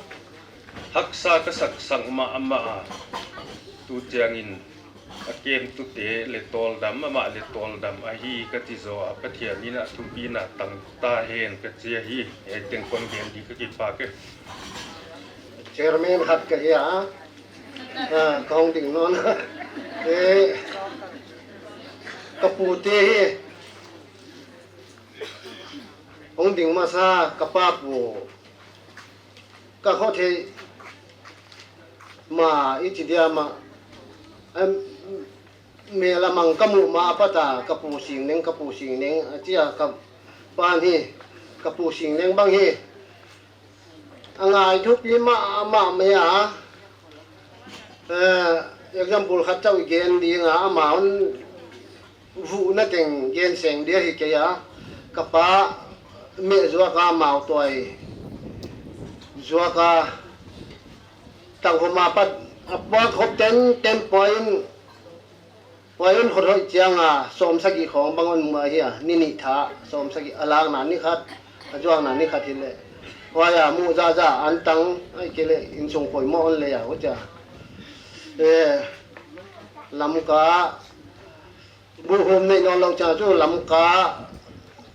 haksa ka saksak mahmah a, tu ciangin a kemtute le tawldam, amah le tawldam ahi ka ci zaw a, Pathian in a thupina tang ta hen ka ci ahi. Hei teng kon gen di ka kipak e. Chairman khat ka hi a, ah, ka hong ding nawn. Eh, ka pute hi hong ding masa ka pa pu ka kho thei ma i ci dia ma, em, me lamang ka muh ma a pata ka pu Sing Neng, ka pu Sing Neng a cia ka pan hi, ka pu Sing Neng bang hi. A ngai thupi ma, ma me a, eh, example khat cau i gen ding a, ama hun vuhna teng gen seng dia hi kei a, ka pa meh zuak a, mautuai zuak a, tauhom a pat a puak hop ten ten point, point hot hoih ciang a sawm sagih khawng bang on muh ahi a, ni nih tha sawm sagih, a lakna ni khat, a zuakna ni khat hi leh huai a muh zahzah an tang aih kei leh innsung khuai mawh on lei a, hucia, eh, Lamka buhum neih nawn lo ciang cu Lamka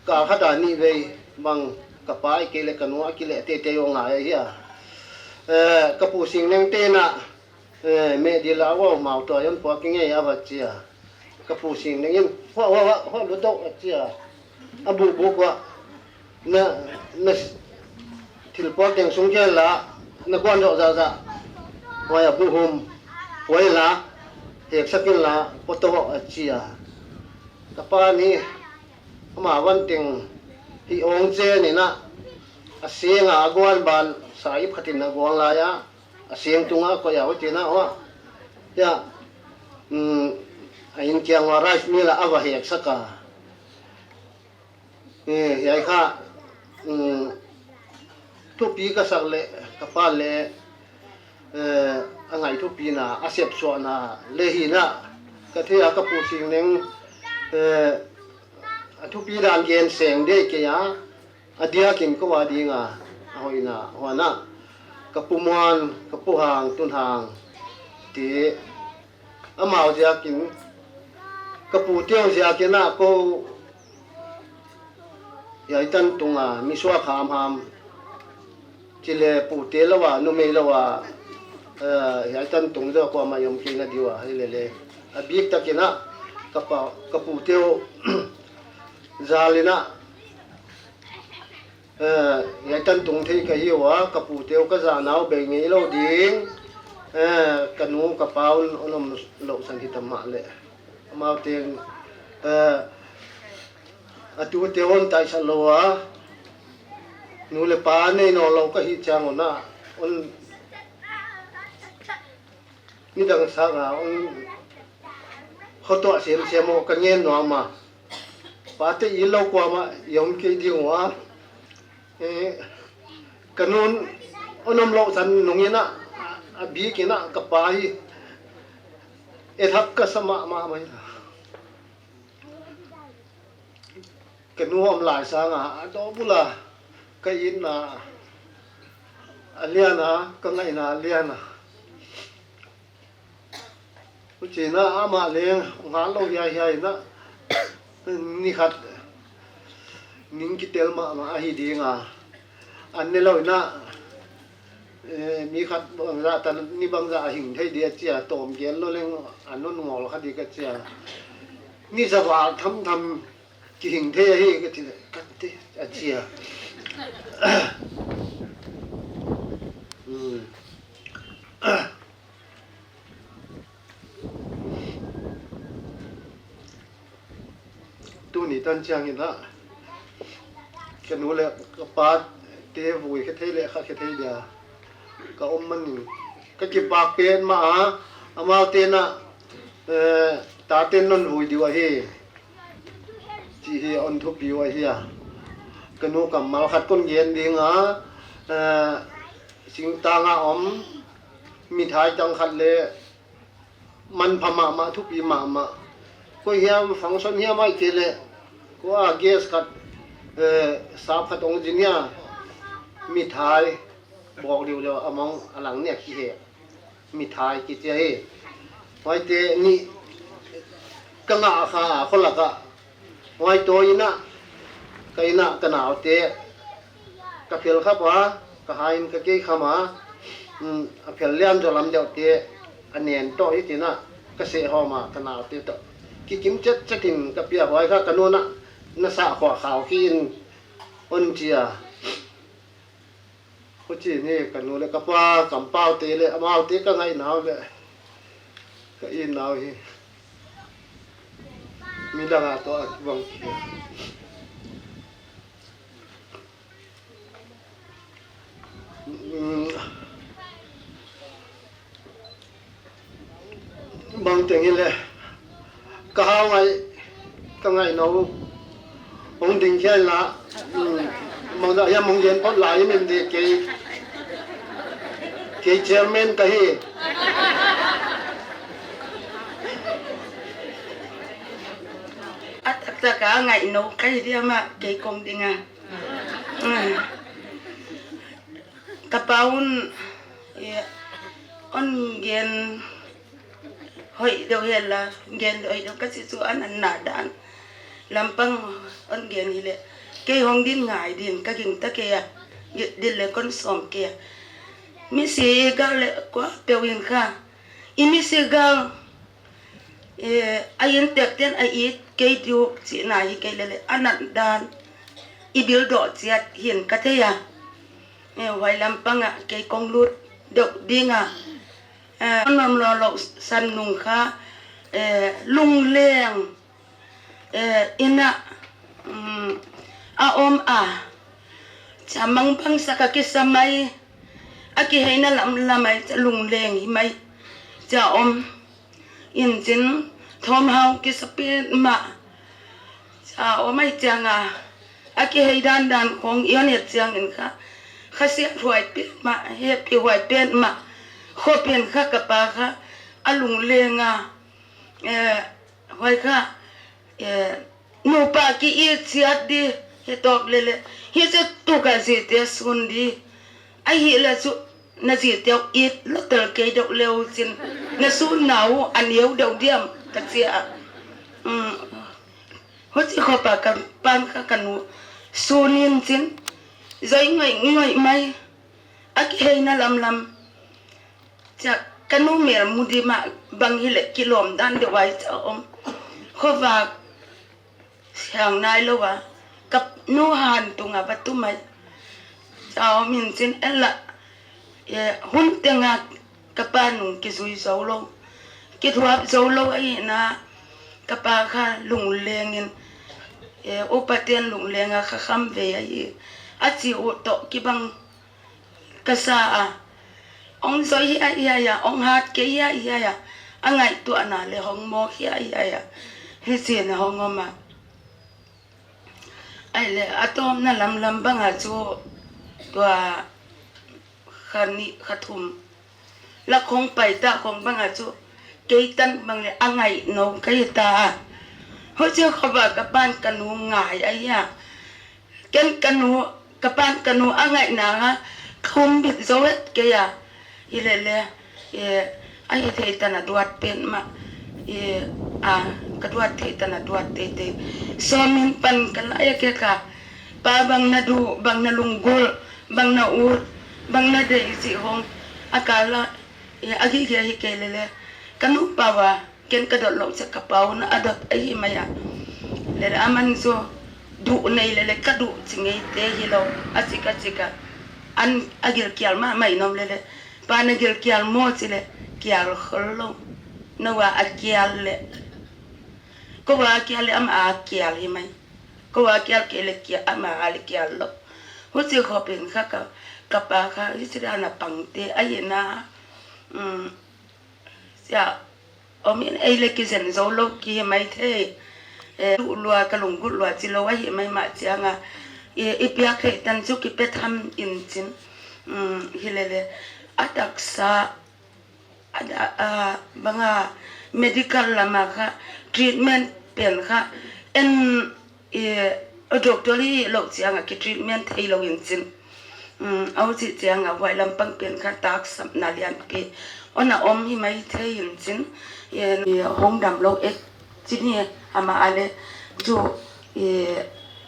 kal khat a nih vei bang ka pa aih kei le ka nu a kileh teitei aw ngai ahi a. Eh, ka pu Sing Neng tenah, eh, meh dil a, wow, mautuai on puak i ngei a va cia. Ka pu Sing Neng in huah, huah, huah, huah lut doh a cia. A buhbuk huah. Na, na thilpuak teng sung khel la, na guan zawh zahzah. Huai a buhum huai la, heksak in la, pua tawh a cia. Ka pa ni ama van teng hi awng cen in a, a seng a, a guan ban sa ip khat in a guang lai a, a seng tung a koih a, huai tin a, huah, hiah, um, a inn kiang ua rice mill a a va heksak a. Eh, hiai kha um, thupi ka sak le ka pa le, eh, a ngaih thupina, a sepsuahna le hi na, ka thei a ka Pu Sing Neng, eh, a thupi dan gen seng dei kei a, a diakin ko a dinga a hoihna huan ah ka Pu Muan, ka Pu Hang, Tun Hang te, amau ziakin, ka pute uh ziakin ah ko hiai tan tunga mi suak hamham, ci le pute lo a, numei lo a, eh, hiai tan tung zaw kuamah i om kei na diu a, hi lele a biktakin ah ka pa, ka pute uh zalin ah, eh, hiai tan tung thei ka hi uh a, ka pute uh ka zahna uh bei ngei lo ding, eh, ka nu ka pa un, un om lohsan hi ta mah leh, amau teng, eh, a tute uh on taisat lo a, nu le pa nei nawn lo ka hih ciang un ah, un nidang sanga un khuatuah semsem uh ka ngen nuam a, pate it lo kuamah i om kei ding uh a, eh, ka nu un om lohsan nungin ah, a bikin ah ka pa hi, et hak ka sa mahmah mai. Ka nu om lai sanga a dawh bula ka itna a lian a, ka ngaihna a lian a. Hucina amah leng hong hat lo hiaihiai in ah, ni khat ning kitel mahmah ahi dinga, an ne lo in ah, eh, mi khat bangzah tan ni bangzah a hing thei ding a ci a, tawm gen lo leng a non ngawl kha ding ka ci a, ni zaval thamtham kihing thei ahi ka ci leh, kan te a ci a. Hmm. Tuni tan ciangin ah ka nu le ka pate vui khe thei le kha khe thei dia ka om manin ka kipak pen mah a, amaute in ah, eh, tate non vui diu ahi, ci hi a, on thupi uh ahi a. Ka nu kammal khat kon gen ding a, eh, singtang a om mithai tang khat le manpha mahmah, thupi mahmah. Koi hiam function hiam ahih kei leh, kua guest khat, eh, sap khat hong zin hia, mithai bawk liuliau a mong a lang nek hi he. Mithai kici ahi. Huaite nih ka ngah kha a, khualak ah. Huai tawi in ah, ka inn ah ka naute ka phel khap a, ka hai in ka kei kham a, um, a phel lian zaw lam deuhte a nen tawh hi ci in ah, ka seh hawm a, ka naute tawh kikim cetcet in ka pia. Huai kha ka nu in ah, na sah khuah khau khin, on ci a. Huci ni ka nu le ka pa kampaute le amaute ka ngaihna uh le ka itna uh hi. Midang a tawh a kibang kei. Mm. Bang teng hi le ka hau ngai, ka ngaihna uh hong ding khia in la. Bang dah hiam hong gen phot lai hi min di, kei, kei chairman ka hi. A taktak a ngaihna uh ka hi diam a, kei kong ding a. Ka pa un, eh, on gen hoih deuh hi la, gen hoih deuh ka ci cu a natna dan lampang on gen hi le, kei hong din ngai din ka ging ta kei a, din le kon sawm kei a. Misi gal le kua peuh in kha, i misi gal, eh, a inntekten a it kei diu cihna hi kei le le, a nat dan i bil dawh ciat hin ka thei a. Eh, huai lampang ah kei kong lut deuh ding a. Eh, a nuam lo lo san nung kha, eh, lungleng, eh, inn ah, um, a om a. Ca mangbangsak a kisa mai, a kiheina lamlam ai ca lungleng hi mai. Ca om. Inn cin thawmhau kisa pen mah. Ca om ai ciang a, a kihei dandan khawng i hon et ciangin kha, kha siathuai petmah, hehpihhuai petmah. Khuapian kha ka pa kha a lunglenga, eh, huai kha, eh, nupa ki-it ciat di, hi tawk lele, hi ciat tuka zite sun di. Ahih leh cu na zite uh it lotel kei deuh leu cin, na sunna uh a neu deuh diam ka ci a. Um, huci khawpa ka pan kha ka nu sun in cin, zoi ngoih ngoih mai, a kiheina lamlam. Cia ka nu mel mu di mah bang hileh kilawm dan deuh ai ca om. Khuavak siang nai lo a, ka nu han tunga va tu mai. Ca om in cin en lah, eh, hun tenga ka pa nung kizui zo lo, kithuap zo lo ahihna, ka pa kha lunglengin, eh, upaten lunglenga kha kham ve ahi. A ci uh tawh kibang ka sa a, hong zoi hiaihiai a, hong hat kei hiaihiai a, a ngaihtuahna le hong mawk hiaihiai a, hi cin a hong om a. Ai le a tawmna lamlam banga cu tua kha nih kha thum lak hong paita khong banga cu kei tan bang le a ngaih no ka hi ta a. Huci khuava ka pan ka nu ngai ahi a. Ken ka nu, ka pan ka nu a ngaihna kha ka humbit zo het kei a. Hi lele, eh, a hi thei tan a duat pen mah, eh, a, ka duat thei tan a duat teitei. Sawmin pan ka lai a kek a, pa bang na duh, bang na lunggulh, bang na ut, bang na deih cih hong a kal a, eh, a gige hi kei lele. Ka nu pau a, ken ka dot loh ciah ka pau na a dot ahi mai a. Lele a man zaw duh nei lele ka duh ci ngeite hi lo. A cik a cik a an a gilkial mahmah in om lele. Pa na gilkial maw ci le kial khol lo. No a a kial le ko a kial le ama a kial hi mai. Ko a kial kei le kial ama a le kial lo. Huci khawpin kha ka, ka pa kha hi ci dan a pangte ahi na. Um, sia om in ei le kizen zo lo kihi mai thei. Eh, duh lua ka lunggulh lua ci lo ahi mai mah cianga, eh, i piak theih tan cu kipe tham in cin. Um, hi lele a taksa a da, a, banga medical lama kha treatment pen kha en, eh, doctor hi loh cianga ki treatment thei lo in cin. Um, a hucih cianga huai lampang pen kha taksapna lianpi on a om hi mai thei in cin. Eh, hong dam lo ek cin hi. Amah a le cu, eh,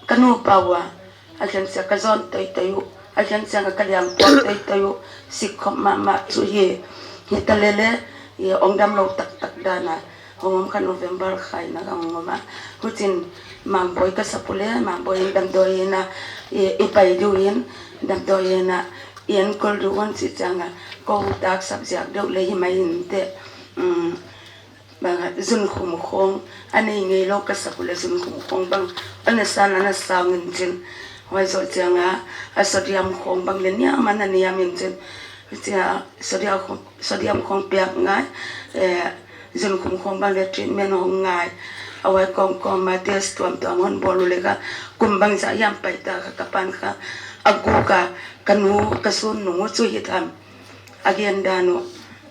ka nu pau a, a khen sia ka zawn toitoi uh, a khen sia ka liang puak toitoi uh, sikkhop mahmah cu hi. Hi ta lele, eh, hong dam lo taktak dana hong om kha November khaina ka hong om a. Hucin Mangbawi ka sap uh le, Mangbawi in damdawi ina, eh, i pai duh in, damdawi ina i enkol duh un cih cianga ko taksap ziak deuh le hi mai in teh. Um, bang a zunkhum khawng a nei ngei lo ka sap uh le zunkhum khawng bang a na san a na sang in cin. Huai zawh cianga a sodium khawng bang le niam a na niam in cin. Cia sodium khawng, sodium khawng piak ngai, eh, zunkhum khawng bang le treatment hong ngai. A huai kawmkawm a test tuamtuam hon bawl uh le kha kum bang zah hiam paita kha ka pan kha a guk a ka nu ka sun nung uh cu hi tham. A gen dan uh,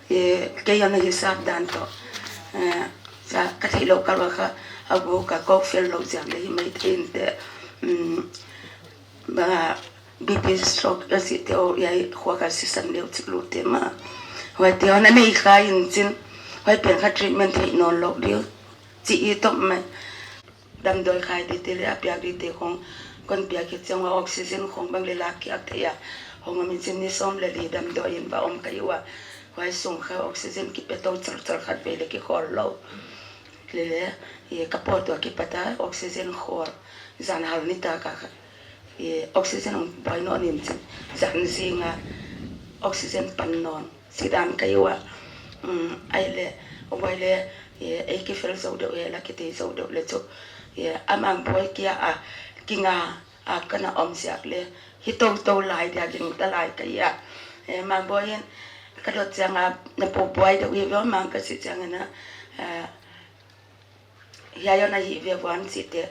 eh, kei a na hisap dan tawh, eh, sa ka theih loh kal a kha a guk a kawk fel loh ziak le hi mai thei in teh. Um, bang a B P stroke a cih te aw, hiai khua kha sisan deuh cik lu te mah. Huai te aw na nei kha in cin, huai pen kha treatment theih nawn loh deuh cih i tawp mai. Damdawi khai dite le a piak dite khong kon piak khit ciang ua oxygen khong bang le lak kiak thei a. Hong om in cin ni sawm le li damdawi in va om ka hi ua. Huai sung kha oxygen kipe to chal chal khat vei le kikhawl lo. Le le, i ka pawt ua kipat a oxygen khawl. Zan hal ni ta ka kha. I oxygen hong buai nawn in cin. Zan zinga oxygen pan nawn. Sidan ka hi ua. Um, ai le, huai le, i, ei kifel zo deuh he la kitei zo deuh le cu. I, a Mangbawi kia a, kinga a kana om siak le. Hi toto lai dia ging ta lai ka hi a. E, Mangbawi in, ka dot cianga, na pu buai deuh hi veu mang ka si ciangin a, a, hiai aw na hih ve vuan cihte.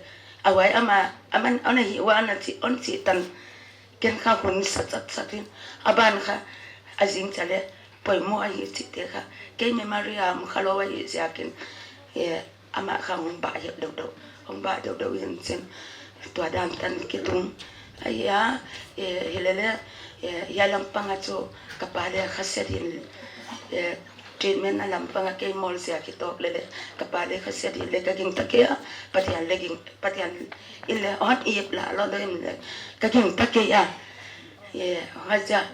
a huai ama, aman, on a hi ua, on a ci, on cih tan, ken kha hun sa sat sat in, a ban kha, a zing ca le, poimawh a hi cihte kha, kei memory a om kha lo a hi ziakin, eh, amah kha hong bah hiau deuhdeuh, hong bah deuhdeuh in cin, tua dan tan kitung, a hi a, eh, hi lele, eh, hiai lampang a cu, ka pa le kha sia din, eh, treatment a lampang a kei mawl zia kitawk lele, ka pa le kha sia din le ka ging ta kei a, Pathian le ging, Pathian in le hon ip la lo deuh in le, ka ging ta kei a, eh, huai zia,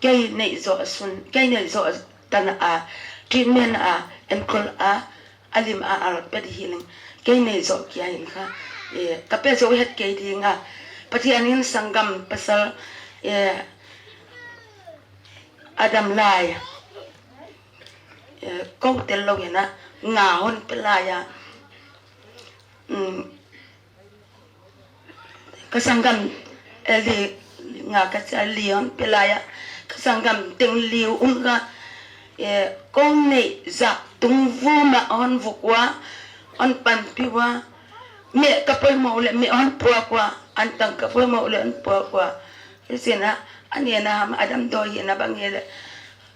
kei neih zawh sun, kei neih zawh tan a, treatment a, enkawl a, a lim a al pia dih hi leng, kei neih zawh kia in kha, eh, ka pia zo het kei ding a, Pathian in sanggam pasal, eh, a dam lai, eh, ko tel lo in a, nga hon pia lai a, um, ka sanggam, eh, li, nga ka cia li hon pia lai a, ka sanggam teng li uh um kha, eh, ko neih zah tung vum a hon vuk ua, hon panpih ua, meh ka poimawh uh le meh hon puak ua, antang ka poimawh uh le hon puak ua. Hi sin a, a nen a ham a dam dawi hi na bang hi le,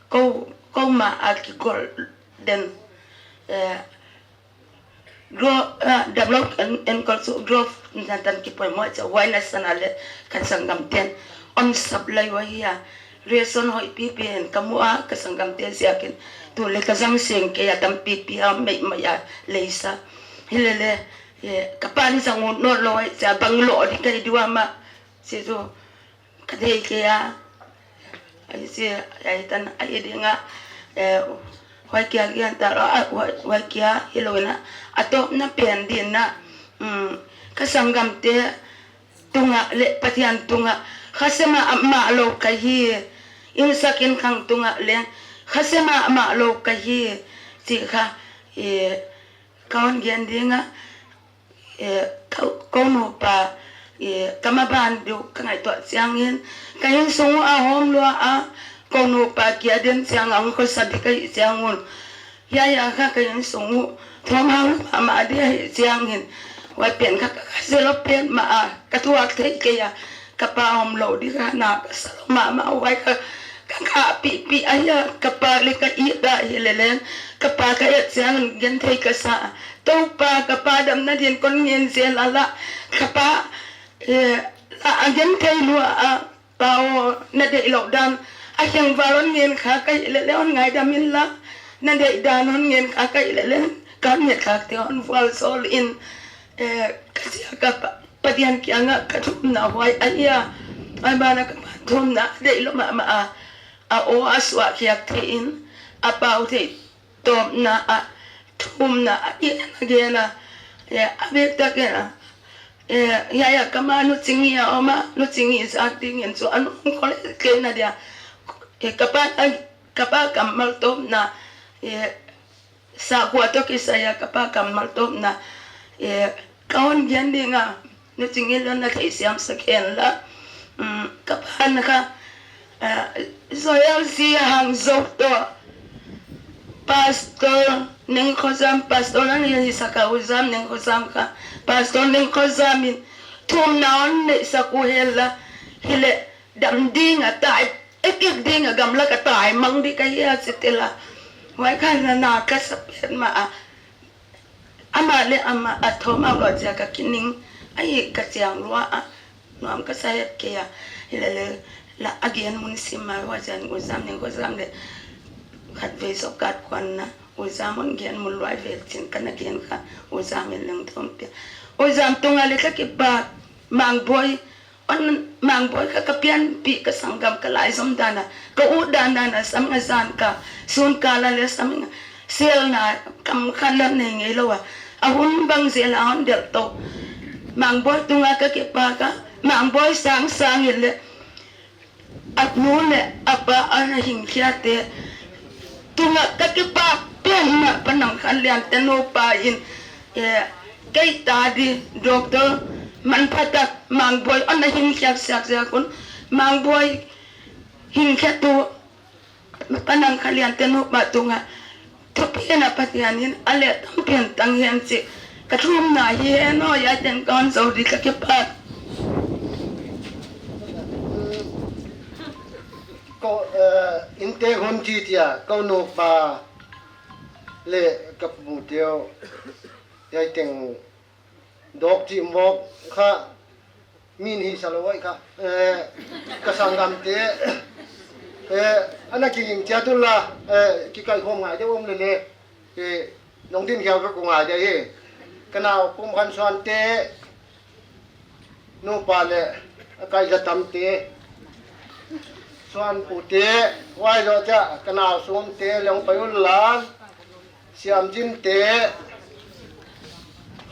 ko, ko ma a kigol den, eh, Gro, ah, dam lo en, enkawl cu growth na tan kipoimawh cia huai na san a le kan sanggam ten on sap lai ua hi a. Ration hoih pipi in ka mu a ka sanggam te ziakin tu le ka zang seng kei a tam pipi a meih meih a leisa. Hi lele, eh, ka pan zang ut nawt lo ai cia bang lo di kai dua ma si tu. Ka thei kei a, ai si, ai tan, ai ding a, eh, huai kia kian ta lo, ah, huai, huai kia hi lo in a, a tawpna pen din a, um, ka sanggamte tungah le Pathian tungah, khasia mahmah lo ka hi, innsak innkhang tungah leng, khasia mahmah lo ka hi, ci kha, eh, ka hon gen ding a, eh, ko, ko nupa, eh, ka maban deuh ka ngaihtuah ciangin, ka inn sung uh a hawm lua a, ko nupa kia den ciang a hong khuasa dih ka hih ciang un. Hiai a kha ka inn sung uh, thawm hau mahmah dih a hih ciangin, huai pen kha ka, ka khasia lo pen mah a, ka thuak thei kei a, ka pa om lo dih kha na ka sa lo mahmah huai kha, ka khah pihpih a hia, ka pa le ka it a hi lelen, ka pa ka et ciangin gen thei ka sa. Topa ka pa damna din kon ngen zel a lah, ka pa, eh, lah a gen thei lua a, pa aw, na deih loh dan a khengval hon ngen kha ka hih lele hon ngaidam in lah, na deih dan hon ngen kha ka hih lele ka hon nget khak te hon vual sawl in, eh, ka sia ka pa, Pathian kiangah ka thumna huai a hia, ai bana ka pa thumna a deih lo mahmah a, a aw a suah khiak thei in, a pau thei tawpna ah thumna a gen a gen a, eh, a bek tak in a, eh, hiai a ka ma Nu Cing Ngi a om a, Nu Cing Ngi zak dingin cu a nung khol kei na dia, eh, ka pa, ka pa kammal tawpna, eh, sakhua tawh kisai a ka pa kammal tawpna, eh, ka hon gen ding a, Nu Cing Ngi lon na theihsiam sak hen la. Um, ka pa na kha, ah, Zoyal si Hangzo tawh Pastor Neng Khozam, Pastor an hi sak a, U Zam Neng Khozam kha, Pastor Neng Khozam in thumna hon neihsak uh hen la, hi leh dam ding a tai, i kik ding a gamlak a tai mang dih ka hi a si te la. Huai kha na na ka sa pet mah a, amah le amah a thawm a lo cia ka kining a hi ka ciang lua a, nuam ka sa het kei a, hi lele lah a gen mun sim a, huai ciang U Zam Neng Khozam le khatvei sawk kat kuan na, U Zam hon gen mun luai vel cin ka na gen kha, U Zam in leng thawm pia. U Zam tungah le ka kipak, Mangbawi, on Mangbawi kha ka pianpih ka sanggam ka laizom dan a, ka ut dan dan a, sam nga zan ka, sun ka la le sam nga, selna kam khan la nei ngei lo a, a hun bang zel a hon delh to. Mangbawi tungah ka kipak a, Mangbawi sang sang in le, a nu le a pa a na hingkhiate tungah ka kipak pen mah, Pa Nang Khan Lian te nupa in, eh, kei ta di doctor manpha tak Mangbawi a na hingkhiak siak siak un, Mangbawi hingkhia tu Pa Nang Khan Lian te nupa tungah thupi in a Pathian in a leh tampi in tang hian cih Ka thumna hi hen aw, i ai teng ka hon zo ding ka kipat. Ko, eh, inntek hun ci cia, ko nupa le ka pute aw, i ai teng dawk cih mawk kha min hi sa lo aih kha. Eh, ka sanggamte, eh, a na kiging ciat unla, eh, kikaihkhawm ngai deuh om lele. Eh, nong din khial ka ko ngai deuh hi. Ka nau Pum Khan Suante, nupa le a kaihza tamte, Suan pute, huai zawh ciah ka nau Sumte le hong pai unla. Siam Cin te,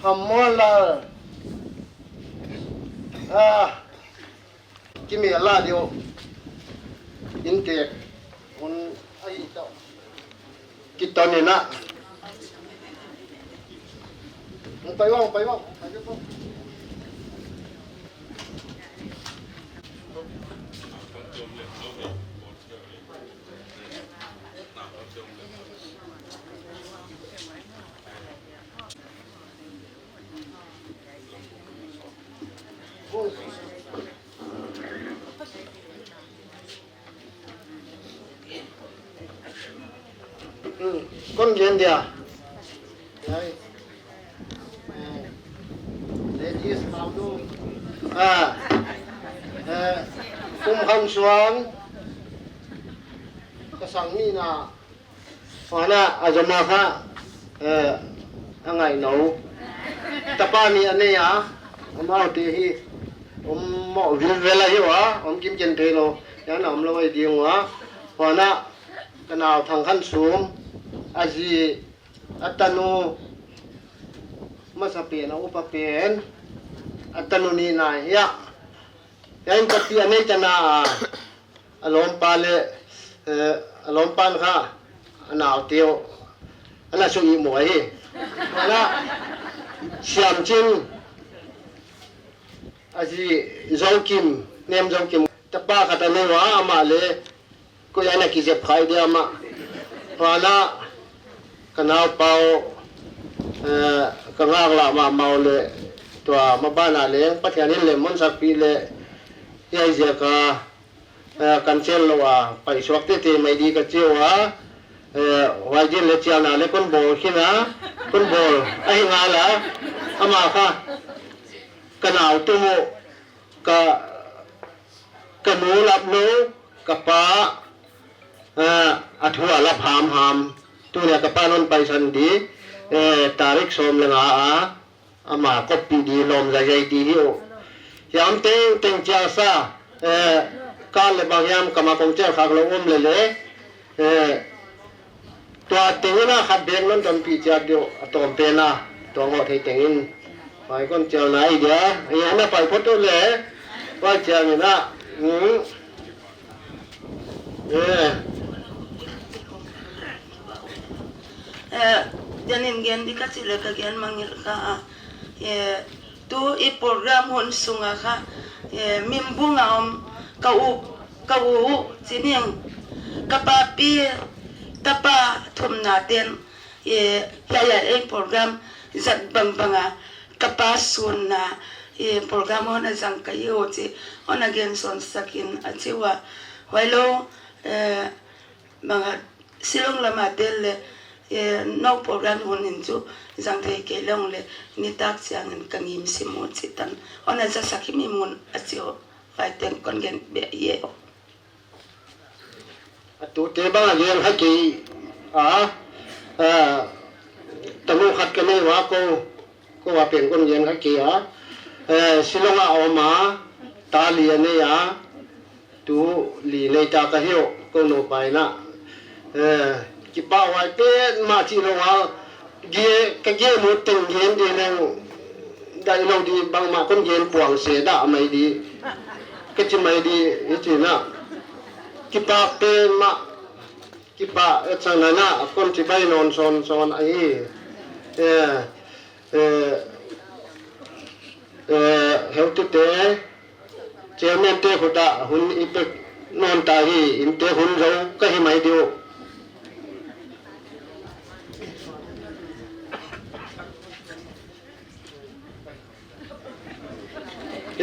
Ham Mual Lal, ah, kimel la deuh. Inntek hun ahi tawh kiton in ah. Hong pai ua, hong pai ua, hong pai ua. Hmm, kon gen dia. Ai. Eh, ladies, how do? Ah. Eh, Pum Khan Suan. Ka sang ni na. Huan ah a zom a kha, eh, a ngaihno tapa nih a nei a, amaute hi om mawh vilvel ahi uh a, om kimken thei lo, hian a om lo ahi ding uh a. Huan ah ka nau Thang Khan Sum, a zi, a tanu, masa pen a upa pen, a tanu nih nai hi ah. Hian ka pi a nei tana a, a lawmpa le, eh, a lawmpa in kha a naute uh a na suk ihmu ahi. Huan ah Siam Cin, a zi Zo Kim, Nem Zo Kim, tapa khat a nei uh a, amah le koi a na kizep khai dia mah. Huan ah ka naupa uh, eh, ka ngaklah mahmah uh le tua maban ah leng Pathian in lem hon sakpih le hiai ziak a, eh, kan cel lo a paisuak tete mai di ka ci uh a, eh, huai din le cialna le kon bawl khin a, kon bawl ahi ngal a, amah kha ka nau tum uh, ka, ka nu lap lo, ka pa, eh, a thu a lap hamham. Tuni a ka pa non paisan di, eh, tarik sawm le nga a, ama koppih di lawm zaizai di hi uh. Hiam tengteng ciah sa, eh, kal le bang hiam kama kong ciah khak lo om lele, eh, tua tengin a khat bek non tonpih ciat deuh a tawm pen a, tua ngawh thei tengin. Pai kon cial nai dia, eh, a na pai phot uh le, pai cial in a, hmm. Eh. Eh, denin gen di ka ci le ka gen mangil ka a. Eh, tu i program hun sunga kha, eh, mimbung a om ka u, ka u, u, ci ning, ka papi, tapa thumna ten, eh, hiai a ei program zat bangbang a, ka pa sunna, eh, program hon a zang ka hi uh ci, hon a gen sawn sakin a ci uh a, huai lo, eh, bang a Shillong lam a tel le, eh, no program hun in cu zang thei kei lawng le, nitak ciangin ka ngim sim uh ci tan, hon a za sak hi mi mun a ci uh, vai teng kon gen beh ye. A tute bang a gen kha kei a, a, tanu khat ka nei ua ko, ko a pen kon gen kha kei a, eh, Shillong a om a, ta li a nei a, tu li nei ta ka hi uh, ko nupa in a, eh, kipahhuai pen mah cih lo a, Ge-, ka gen uh teng gen di leng daih lo di, bangmah kon gen puang se dah mai di, ka ci mai di, i ci na. Kipak pen mah, kipak e cang na na, kon ci bai nawn sawn sawn ahi. Eh, eh, eh, heutute, Chairman te khut ah hun i pek nawn ta hi, inntek hun zo ka hi mai dih uh.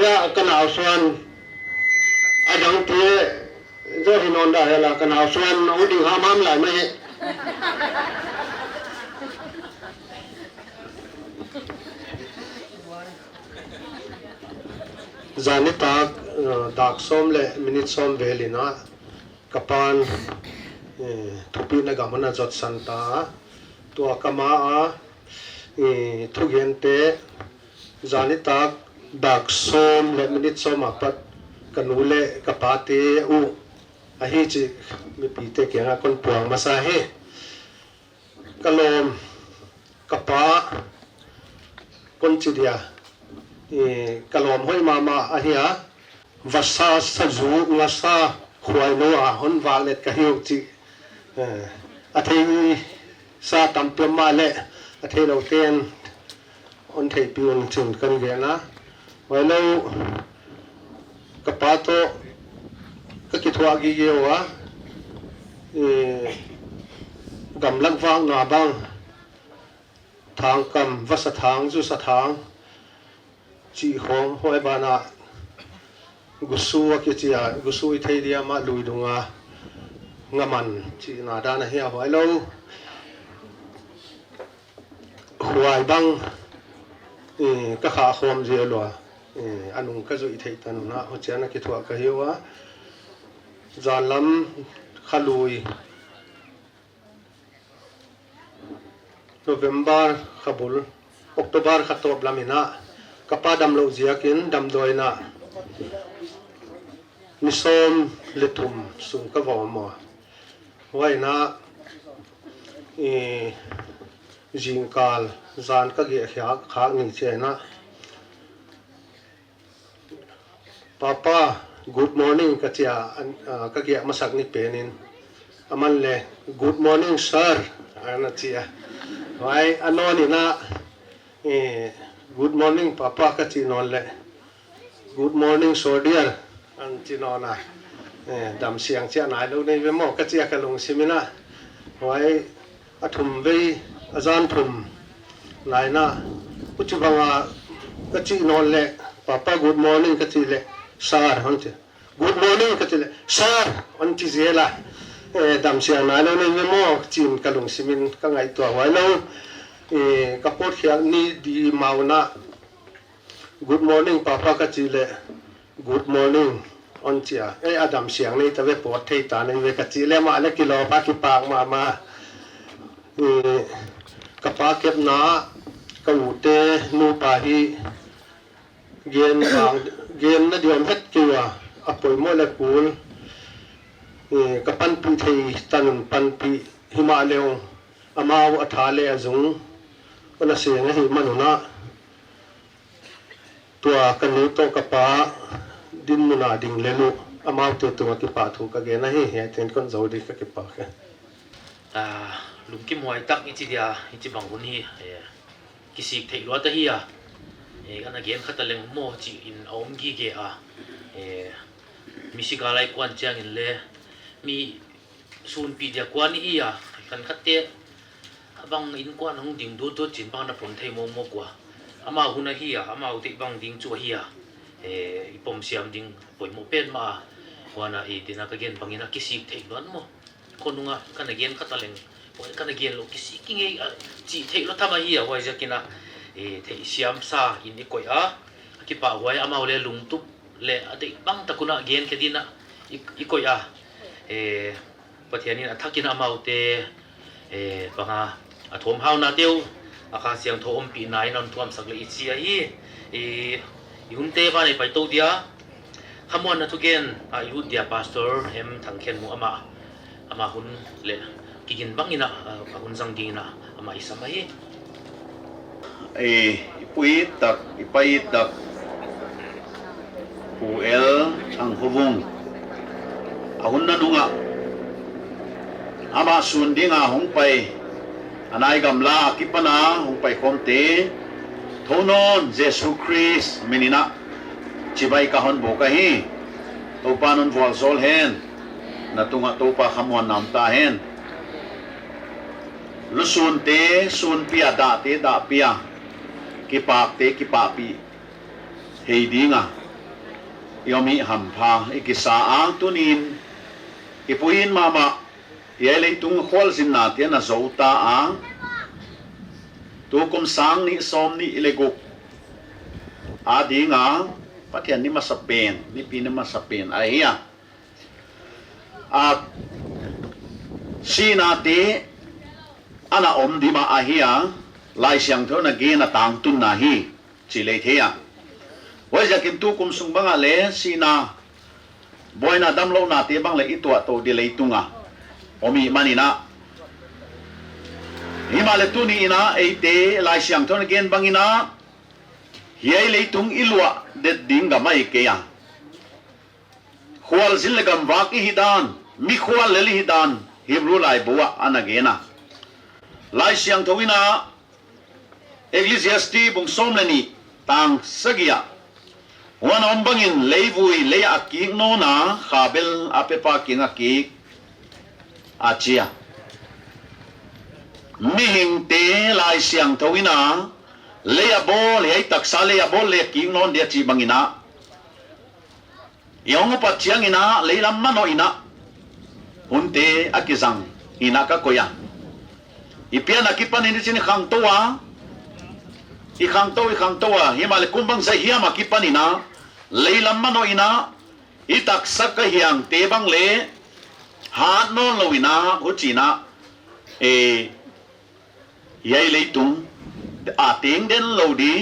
Ka nau suan a dang ti zo hi nawn dah hela, ka nau suan a u ding hamham lai mah hi. Zanitak, eh, dak sawm le minit sawm vel in ah ka pa'n, eh, thupina gam ah na zotsan ta a, tua ka ma a, eh, thugente zanitak dak sawm le minit sawm a pat ka nu le ka pate uh ahi cih mipite kiangah kon puang masa hi. Ka lawm, ka pa, kon ci dia, i, ka lawm hoih mahmah ahi a, vasa sazu ngasa khuainu a hon vak let ka hi uh cih, eh, a thei sa tampi om mah leh a thei lote'n hon theihpih un cin kan gen a. Huai lo ka pa tawh ka kithuah gige uh a, i, gamlak vakna bang, thangkam, vasa thang, zusa thang cih khawng, huai banah gusu a kici a, gusu i thei diam ah lui dung a ngaman cihna dan ahi a, huai lo. Huai bang, eh, ka khah khawm zel uh a, eh, a nung ka zuih theih tan un ah, hucian a kithuah ka hi uh a. Zanlam kha lui, November kha bul, October kha tawp lam in ah ka pa dam loh ziakin damdawi in ah ni sawm le thum sung ka va om a. Huai in ah, i, zingkal zan ka geh khak, khak ni ciang in ah, "Papa, good morning," ka ci a, an, a, ka giah masak ni pen in aman le, "Good morning, sir," a na ci a. Huai a nawn in ah, eh, "Good morning, Papa," ka cih nawn le, "Good morning, soldier," an ci nawn a. Eh, damsiang ciah nai lo nei ve maw, ka ci a ka lungsim in ah. Huai a thum vei, a zan thum nai in ah, huci bang a ka cih nawn le, "Papa, good morning," ka cih le, "Sir," an ci. "Good morning," ka cih le, "Sir," an ci zel a. Eh, damsiang nai lo nei ve maw, ka ci in ka lungsim in ka ngaihtuah, huai lo. Eh, ka pawtkhiak ni di ma un ah, "Good morning, Papa," ka cih le, "Good morning," an ci a. "Eh, a damsiang nei ta ve, pawt thei ta nei ve," ka cih le, amah le kilawm a, kipak mahmah. Eh, ka pa kepna, ka ute nupa hi, gen bang, gen na diam het kei a, a poimoh le kul, eh, ka panpih thei tan un panpih hi mah le ung, amau a tha le a zung a na seng ahih man un ah, tua ka nu tawh ka pa dinmun a ding lel uh, amaute tungah kipahthu ka gen ahi. Hiaite'n kon zo ding, ka kipak hi. Ah, lungkim huai tak i ci dia, i ci bang hun hi, eh, kisik theih luat ahi a. Eh, ka na gen khat a leng maw, ci in a om gige a. Eh, misi gal lai kuan ciangin le, mi sunpih dia kuan i hi a, kan khatte a bang innkuan hong ding dutdut cin bang na pom thei mawkmawk ua. Amau hun ahi a, amau deih bang ding cu ahi a. Eh, i pom siam ding poimoh pen mah a. Huan a i dina ka gen bangin a kisik theih luat maw. Khuanungah ka na gen khat a leng, huai ka na gen loh kisik kingei a, cih theih lo tham ahi a, huai ziakin a, eh, theih siam sa in i koih a, a kipahhuai amau le lungtup le a deih bang tak un a gen khe dingin a i, i koih a, eh, Pathian in a thakin amaute, eh, bang a, a thawmhauna te uh a Kha Siangtho ompihna in a hon thuamsak le i ci ahi, eh, i hunte van a i paito dia, khamuanna thugen a i lut dia Pastor M Thang Khen Muh amah, amah hun le kigin bangin a, a hun zang dingin a amah i sam ahi. I, i pu it tak, i pa it tak, Pu L Thang Kho Vung, a hun nanungah amah sun dinga hong pai, a nai gamla a kipana hong pai khawmte, tho nawn Jesu Khrist min in a cibai ka hon buk ahi. Topa non vualzawl hen. Na tungah Topa khamuanna om ta hen. Lusunte sunpih a, dahte dahpih a, kipakte kipahpih thei dinga I om hi hampha i kisa a, tunin i puin mahmah i ei leitung khualzinna tian a zo ta a, tukum sang nih sawm nih le guk a dinga Pathian ni masa pen, nipi ni masa pen ahi a, a sihnate ana om dima ahi a, Lai Siangtho na gen a tangtunna hi ci lei thei a. Huaiziakin tukum sung bangah le sihna buaina damlohnate bang le i tuahto di leitunga om ih maninah, himahle tuni inah eite Lai Siangtho na gen banginah hiai leitung i luah det ding gam ahi kei a, khualzin le gamvak i hih dan, mikhual lel i hih dan Hebrew laibu ah ana gen a. Lai Siangtho inah Ecclesiastes bung sawm le nih tang sagih ah, huan a om bangin leivui lei a kik nawn a, khabel a pepa kiang a kik a ci a. Mihingte Lai Siangtho inah lei a bawl, hiai taksa lei a bawl lei a kik nawn dia cih banginah i hong upat cianginah leilam manawh inah hunte a kizang inah ka koih a. I pian a kipanin i cin i khangto a, i khangto, i khangto a, himahle kum bangzah hiam a kipaninah leilam manawh inah i taksa ka hiangte bang le hat nawn lo inah hucinah e hiai leitung a teng den lo di,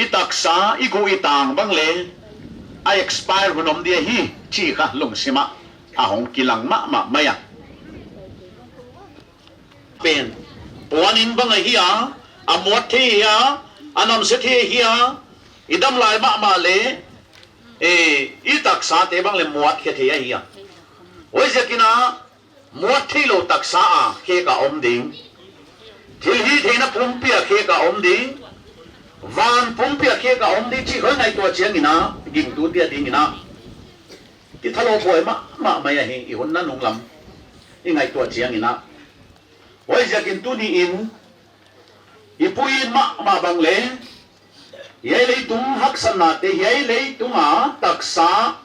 i taksa i guh i tang bang le a expire hun om di ahi cih kha lungsimah a hong kilang mahmah mai a. Pen puanin bang ahi a, a muat thei hi a, a namsia thei hi a, i dam lai mahmah le e i taksate bang le muat khia thei ahi a. Huaiziakinah muat thei lo taksa a khek a om ding, thil hih theihna pumpi a khek a om ding, van pumpi a khek a om ding cih khawng ngaihtuah cianginah gingtute a dinginah kithalawh buai mahmah mai ahi. I hun nanung lam i ngaihtuah cianginah, huaiziakin tuni in i puin mahmah bang le hiai leitung haksatnate, hiai leitunga taksa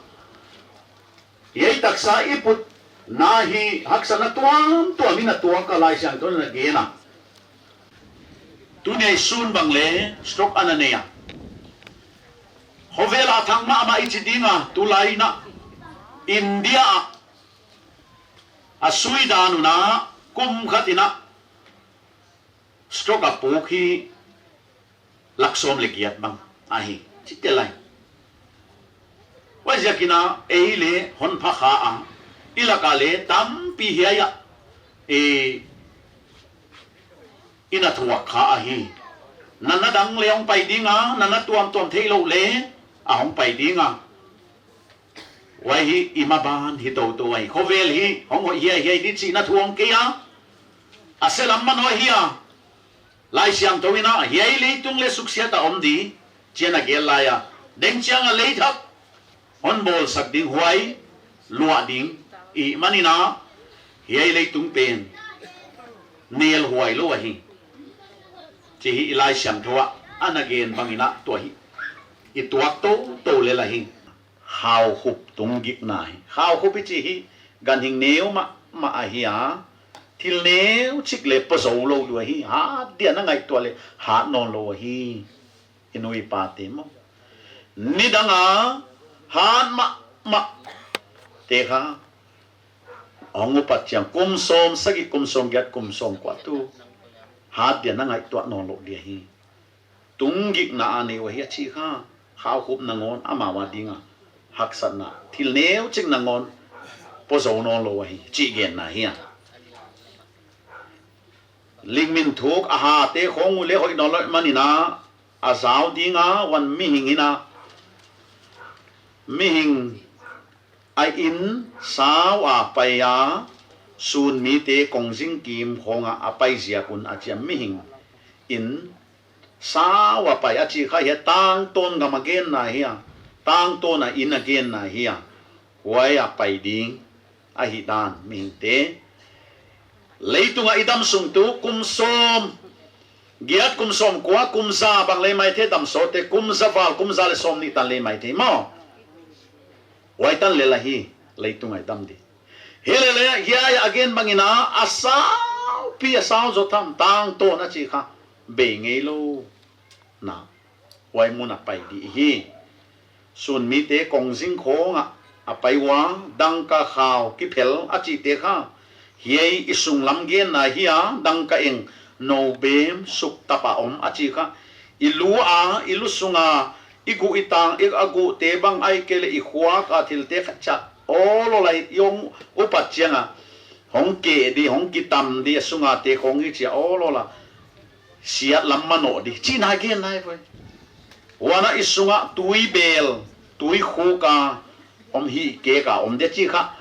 hiai taksa i putna hi haksatna tuamtuam in a tuak a, Lai Siangtho in a gen a. Tuni a i sun bang le stroke ana nei a, khovel a thang mahmah i ci dinga, tulai inah India ah a sui dan unah kum khat inah stroke a puk hi lak sawm le giat bang ahi, cite lai. Huaiziakinah ei le hon pha kha a, i lakah le tampi hiai ah e i na thuak kha ahi. Natna dang le hong pai dinga, natna tuamtuam theih loh le a hong pai dinga. Huai hi i maban hi toto ahi. Khovel hi hong hoih hiaihiai di cihna thu hong kei a, a sialam manawh hi a, Lai Siangtho inah hiai leitung le suksiat a om di cian a gel lai a, deng cianga leithak hon bawlsak ding, huai luah ding i hih maninah hiai leitung pen nelhuai lo ahi. Ci hi i Lai Siangtho ah ana gen banginah tua hi i tuak toto lel ahi. Khaukhup tunggikna hi. Khaukhup i ci hi ganhing neu mahmah ahi a, thil neu cik le pua zo lo dua hi. Hat dia na ngaihtuah le hat nawn lo ahi. I nu i pate maw, nidanga hat mahmah te kha hong upat ciang kum sawm sagih, kum sawm giat, kum sawm kua tu hat dia na ngaihtuah nawn lo dia hi. Tunggikna a nei uh ahi a cih kha, khaukhup nangawn amau a dinga haksatna, thil neu cik nangawn pua zo nawn lo ahi cih genna hi a. Lingmin thuk a hate khawng uh le hoih nawn lo maninah a zau dinga van mihing inah, mihing a inn sau a pai a, sun mite kongzing kim khawngah a pai ziak un a ciam mihing inn sau a pai a cih kha hi a, tangtawn gam a genna hi a, tangtawn a inn a genna hi a, huai a pai ding ahi dan mihingte. Leitungah i dam sung tu kum sawm Giat, kum sawm kua, kum za bang lei maithei, dam sawte, kum za val, kum za le sawm nih tan lei maithei maw. Huai tan lel ahi, leitung ai dam di. Hi lele, hiai a gen bangin a, a saupi, a sau zaw tham, tangtawn a ci kha, bei ngei lo. Na, huai mun a pai di hi. Sun mite kongzing khawngah a pai ua, dangka khau kiphel a cihte kha, hiai i sunglam genna hi a, dangka eng, nobem, suktapa om a ci kha, i lu a, i lu sunga, i guh i tang, i a guhte bang ai kei le i khuak a thilte khat ciah, aw lawla i hong upat cianga, hong keh di, hong kitam di, a sunga te khawng hi cia, aw lawla, siat lam manawh di, cihna gen nai voi. Huana i sungah tui bel, tui khuka, om hi keka, om dia ci kha.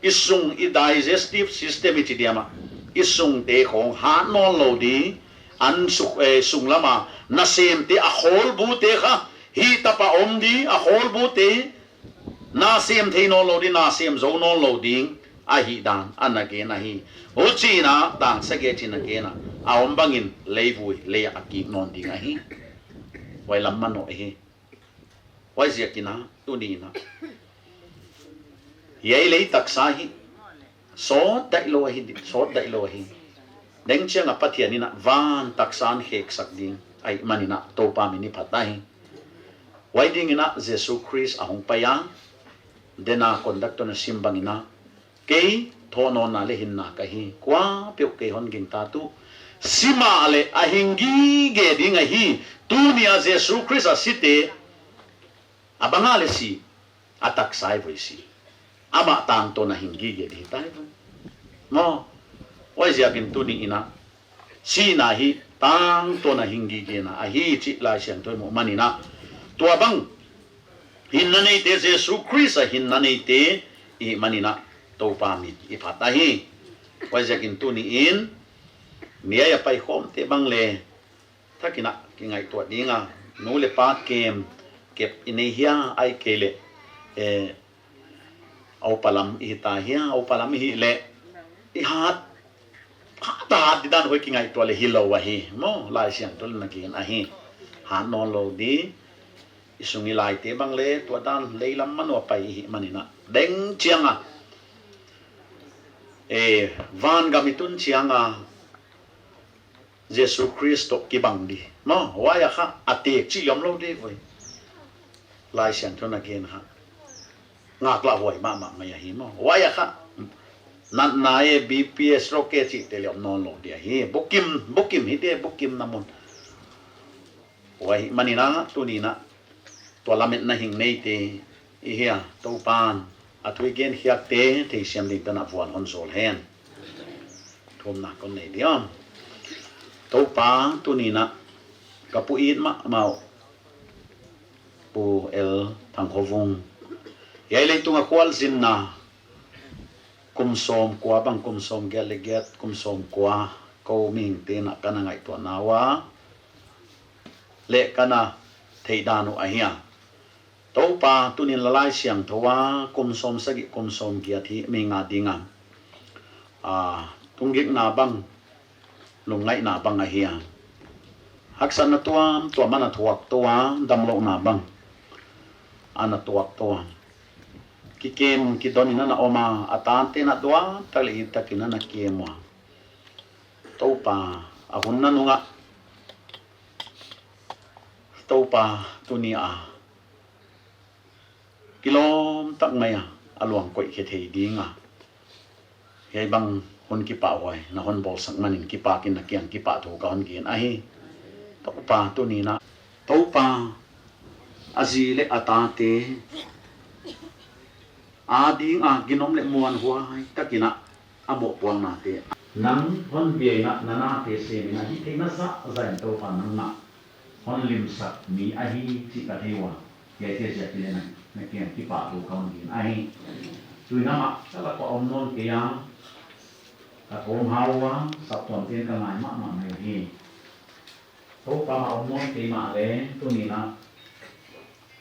I sung, i digestive system i ci diama. I sungte khawng hat nawn lo di, an suk, eh, sung lama, nasemte a khawlbute kha, hi tapa om di, a khawlbute, nasem thei nawn lo di, nasem zo nawn lo ding, ahih dan, a na gen ahi. Hucina, tangsa ge cina gena, a om bangin, leivui, lei a kik nawn ding ahi. Huai lam manawh hi. Huai ziakina, tunina. Hiai lei taksa hi. Sawt daih lo ahi, sawt daih lo ahi. Deng cianga Pathian ina van taksa an kheksak ding. Ahih manina, Topa min i phat ahi. Huai dingina Jesu Khrist a hong pai a, dena conductor na sim bangina, kei thawhnawnna le hinna ka hi, kuapeuh kei hon gingta tu. Simah le a hing gige ding ahi, tunia Jesu Khrist a site, a banga le si, a taksa i voi si. Amah tangtawn a hing gige di hi tai voi. Maw, huai ziakin tuni ina, sihna hi tangtawn a hing gigena ahi cih Laisiangthou i muh manina. Tua bang, hinna neite Jesu Khrist a hinna neite i hih manina Topa min i phat ahi. Huai ziakin tuni in, mi ai a pai khawmte bang le, thakina kingaihtuah dinga, nu le pa kem, kep i nei hia, ai kei le, eh, a upa lam i hita hia, a upa lam i hih leh, i hat, hat a hat didan huai kingaihtuah le hi lo ahi, maw, Laisiangthou le na gen ahi, hat nawn lo di, i sung i laite bang le, tua dan lei lam manawh pai i hih manina, deng cianga, eh, vangam i tun cianga, Jesu Khrist toh kibang di. Maw, huai a kha a tek cih liam lo di voi. Laisiangthou na gen kha. Ngaklah huai mahmah mai ahi maw. Huai a kha. Natna e, B P S, stroke e cihte liam nawn lo di ahi. Bukim, bukim hi di, bukim na mun. Huai manina, tunina. Tua lametna hing neite i hia, Topan a thu i genkhiakte theisiam ding tana vuan hon zawl hen. Thumna kon nei diam. Topa tunina ka pu it mahmah uh, Pu L Thang Kho Vung. Hiai leitunga khualzinna kum sawm kua bang, kum sawm giat le giat, kum sawm kua, ko mihingte na kana ngaihtuahna uh a, le kana theihdan uh ahia. Topa tunin la Laisiangthou a, kum sawm sagih, kum sawm giat hi mihing a dinga, a, tunggikna bang, lungngaihna bang ahia. Haksatna tuamtuam ana thuak to a, damlohna bang ana tuak to a. Kikem, kidonin ana om a, a tante na duan tak le it takin ana kem ua. Topa, a hunna nungah, Topa, tuni a kilawm tak mai a, a luang koih khia thei dinga, hiai bang hun kipahhuai na hon bawlsak manin kipakin na kiang kipahthu ka hon gen ahi. Topa, tunina, Topa, a zi le a tate a dinga ginom le muanhuai takina a mohpuaknate, nang hon biaina na nate semina hih theihna zahzah in Topa nangmah hon limsak mi ahi cih ka thei ua. Hiaite ziakin le na kiang kipahthu ka hon gen ahi. Tuinamah ka lakah om nawn kei a, ka thawm hau a, saptuamte in ka ngai mahmah mai uh hi. Topa mah om nawn kei mah le, tuninah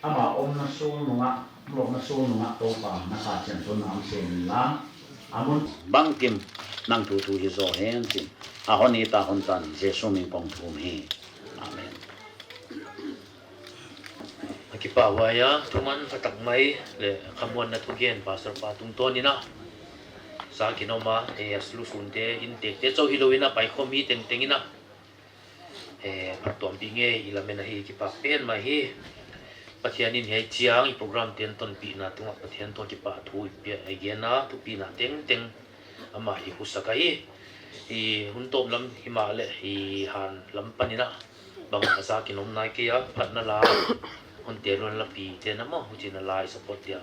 ama omna sul nungah, lawhna sul nungah Topa na Kha Siangtho na hong sem inla, a mun bangkim nang thu thu hi zaw hen cin. A hon it a hon tan Jesu min kong thum hi. Amen. A kipahhuai a thuman a takmai le khamuanna thugen Pastor pa tungtawn in a sa kinom a, e, a lusunte inntekte co hi lo in a paikhawm hi tengteng in a, e, phattuampih ngei i lamen ahi, kipak pen mah hi. Pathian in hiai ciang i program ten tonpihna tungah Pathian tawh kipahthu i pia, i genna thupina tengteng amah i husak ahi. I hun tawm lam himah le i han lam panin a bang a sa kinom nai kei a, phatna la honte luan lapi te na maw, hucin a la i support dia.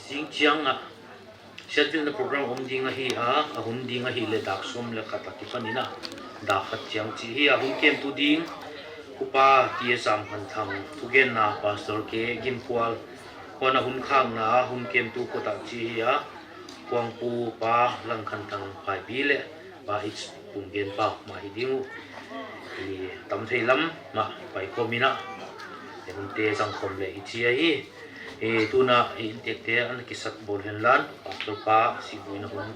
Zing ciangah siatpilna program om ding ahi a, a hun ding ahi le dak sawm le khat a kipanin a dak khat ciang ci hi a, hun kemtu ding Upa T S Am Khan Thang, thugenna Pastor K Gin Kual, huan a hun khakna a hun kemtu kotah ci hi a, Kuangpu Pa Lang Khan Thang Phaipi le Pa H Pum Gen Pa mah hi ding uh. I tam thei lam mah paikhawm in a, i hunte zangkhawm le i ci ahi. I tuna i inntekte an kisat bawl hen lan, Pastor Pa sihbuina hun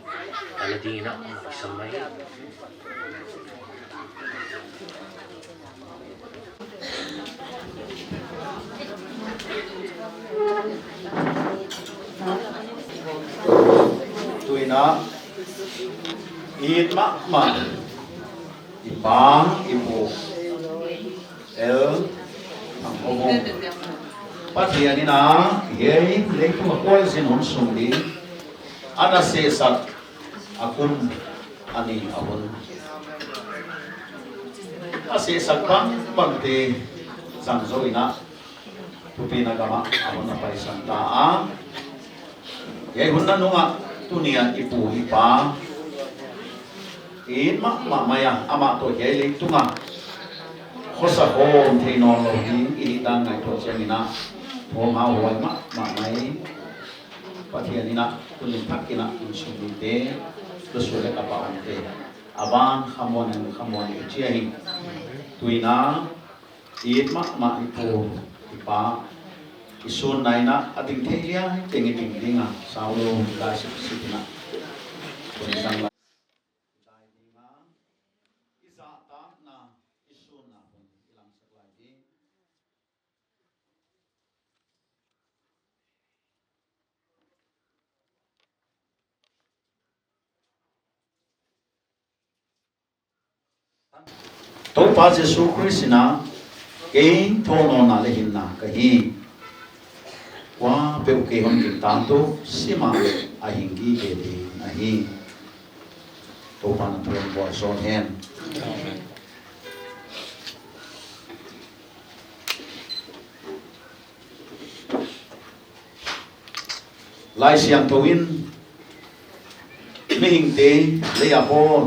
a la dingin a mah kisam ahi. Tuina it mahmah i pa i pu el ang homo Pathian in a hiai leitung a kual zin hun sung ding a na sehsak a kum a ni a hun a sehsak bangbangte zang zo in ah, thupina gamah a hun a paisan ta a. Hiai hun nanungah tuni-a i pu i pa i it mahmah mai-a, amah tawh hiai leitungah khuasa khawm thei nawn lo ding i hihdan ngaihtuah ciangin ah, thawm hauhuai mahmah mai. Pathian in ah tuni thak in ah insung mite, tua sual le ka pa omte a ban khamuan in khamuan i cia hi. Tuni-a i it mahmah i pu i pa i sunna in ah a ding thei liang teng i ding ding a, sau lo lai sipsip in ah tuni zang lai i dai ding a, i zahtakna i sunna hun i langsak lai ding. Topa Jesu Khrist in ah kei thawhnawnna le hinna ka hi. Kuapeuh kei hon gingta tu simah a hing gige ding ahi. Topa na thu hong vualzawl hen. Lai Siangtho in mihingte lei-ah pawl,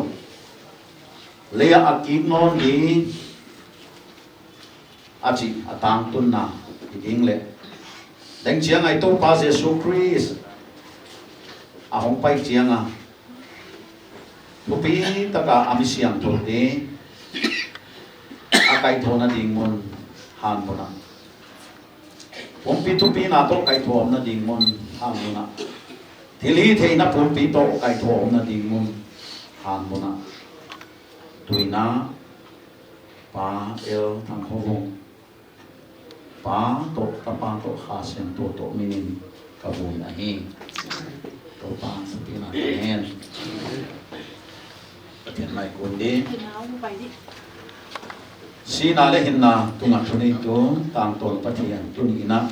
lei-ah a kik nawn ding a cih a tangtunna hi ding leh, deng ciang a i Topa Jesu Khrist a hong pai ciang a, thupi taka a mi siangthote a kaihthawhna ding mun hanmun ah, pumpi thupina tawh kaihthawh omna ding mun hanmun ah, thilhihtheihna pumpi tawh kaihthawh omna ding mun hanmun ah, tuni-a Pa L. Thang Kho Vung, Pa tawh, Tapa tawh, Kha Siangtho tawh min in ka vui ahi. Topa thupina ta hen. Pathian mai kun ding. Sihna le hinna tungah thuneitu tangtawn Pathian, tuni in ah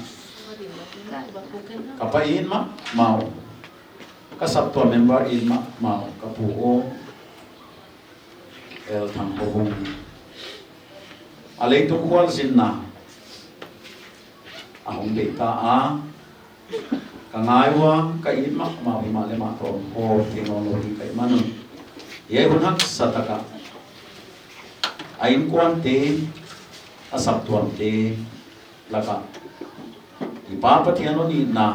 ka pa i it mahmah uh, ka saptuam member i it mahmah uh, ka pu uh L. Thang Kho Vung a leitung khualzinna a hong deihta a, ka ngai uh a, ka it mahmah uh, himahleh mah tawh om khawm thei nawn lo ding ka hih man un, hiai hun haksa takah a innkuante, a saptuamte lakah i Pa Pathian hon itna,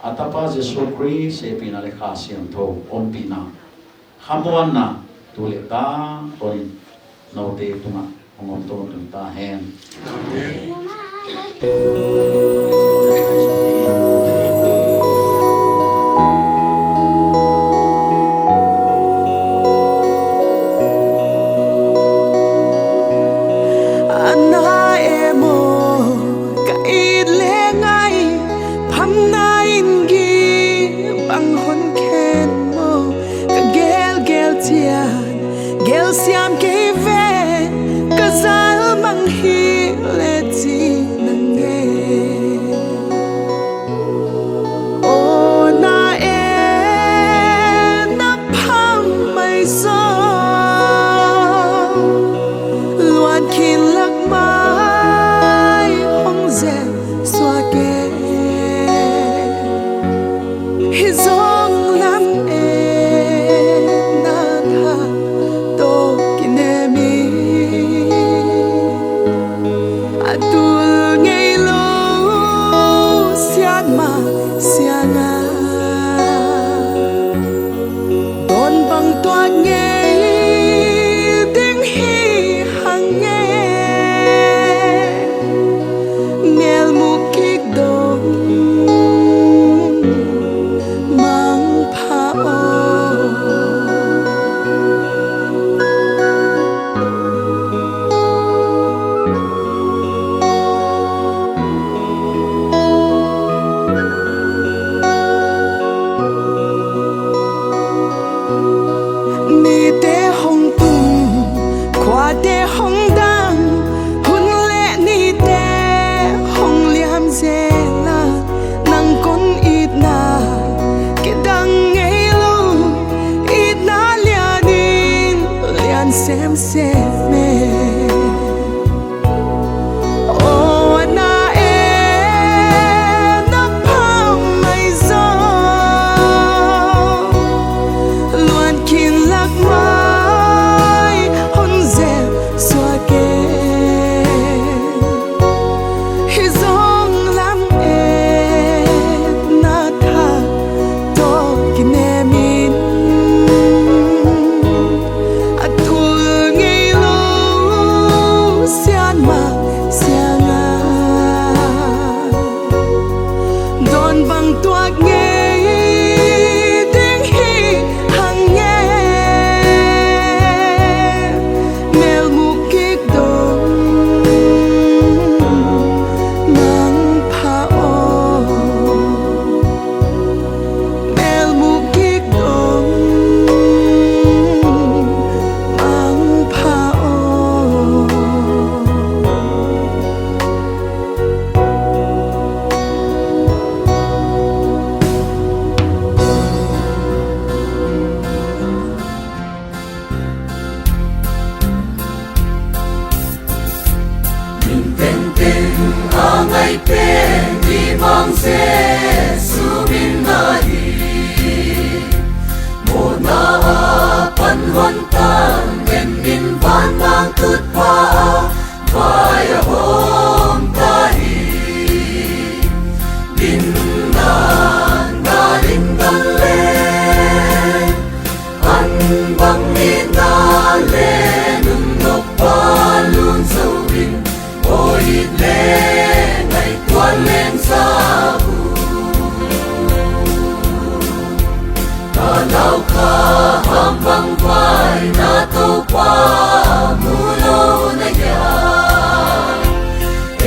a Tapa Jesu Khrist hehpihna le Kha Siangtho ompihna khamuanna tu le tangtawnin note tungah hong om tawntung ta hen. A na e maw, ka it le ngai, phamna in gim bang hon khen maw? Ka gelgel ciang gelsiam kei ve, ka zal mang hi le ci na nge. Aw na e, na pham mai zaw, luan khin lak mai hong zel suak e. Hih zong lam e, na tha tawh kinem in, a tul ngei lo siatmah siang a, dawn bang tuak ngei ding hi hang e. Mel mu kik dong mangpha aw. Nite hong tung, khuate hong dang, hun le nite hong liam zel a, nang kon itna kidang ngei lo, itna Pen i Mang Jesu min ahi. Mawhna a pan hon tang, en in van Mang Tutpa a vai a om ta hi. Din nan na ding dan le, an bang ni na le, nunok pa lun zo in, aw it le ngaihtuah leng za uh. Ka lau kha ham bang vai na Topa mu lo na hia?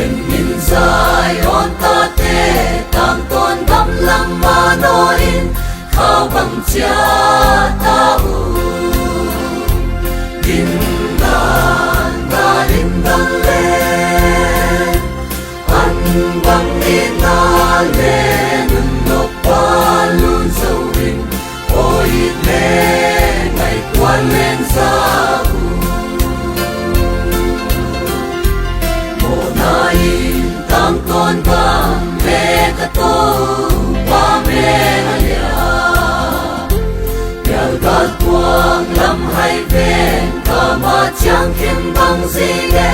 En in Zion tate tangtawn gam lam mah naw in, khau bang ciah ta uh. Din nan na ding dan le, an bang ni na le, nunok pa lun zo in, aw it le ngaihtuah leng za uh. Mawhna in tangtawn gam le ka Topa mel a lian. Pial gal puang lam hai ven, ka ma ciang khin bang zi le,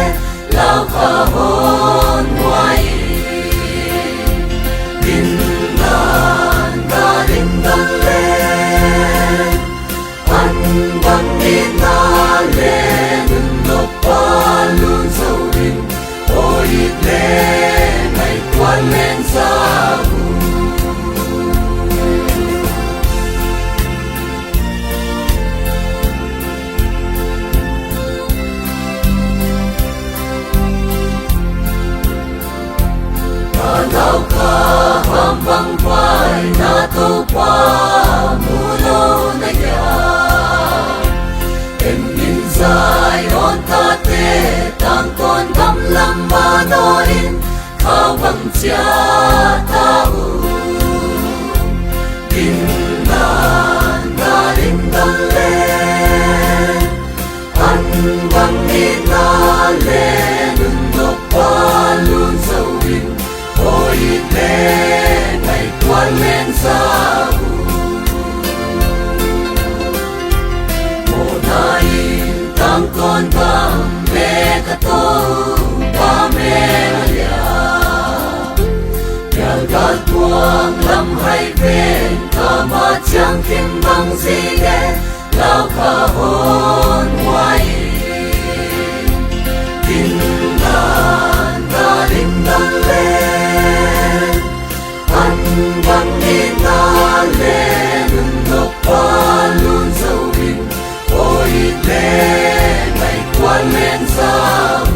lau kha hon huai. Din nan na ding dan le, an bang ni na le, nunok pa lun zo in, aw it le ngaihtuah leng za uh. Ka lau kha ham bang vai na Topa mu lo na hia? En in Zion tate tangtawn gam lam mah naw in, khau bang ciah ta uh. Din nan na ding dan le, an bang ni na le, nunok pa lun zo in, aw it le ngaihtuah leng za uh. Mawhna in tangtawn gam le ka Topa mel a lian. Pial gal puang lam hai ven, ka ma ciang khin bang zi le, lau kha hon huai. Din nan na ding dan le, an bang ni na le, nunok pa lun zo in, aw it le ngaihtuah leng za uh.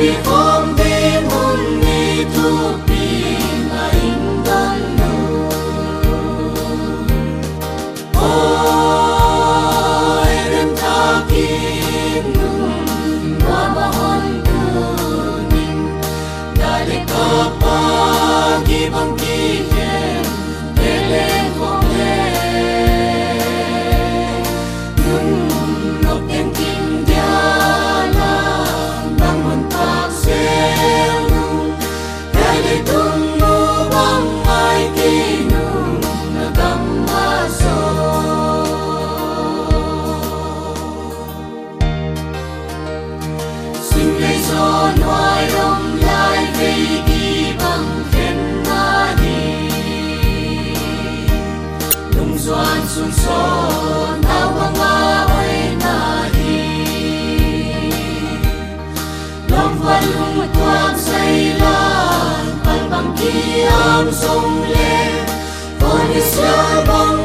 Khawm ding hun ni thupi na in don nu. Oi, remthakin nung nuam a hon tunin, Dalek Kapa gibang kikhen, Beleng khong le nung nok teng kim diala, bang mun pak sel nung, Tua leitung nu bang ngai kei nung na gam mah zaw. Sing lei zaw nuai om lai vei i bang khen na hi. Lungzuan sun sawn tau bang a oi na hi. Lawmvua lungtuak sai la, palbang kiam zong le, Kawlisia bang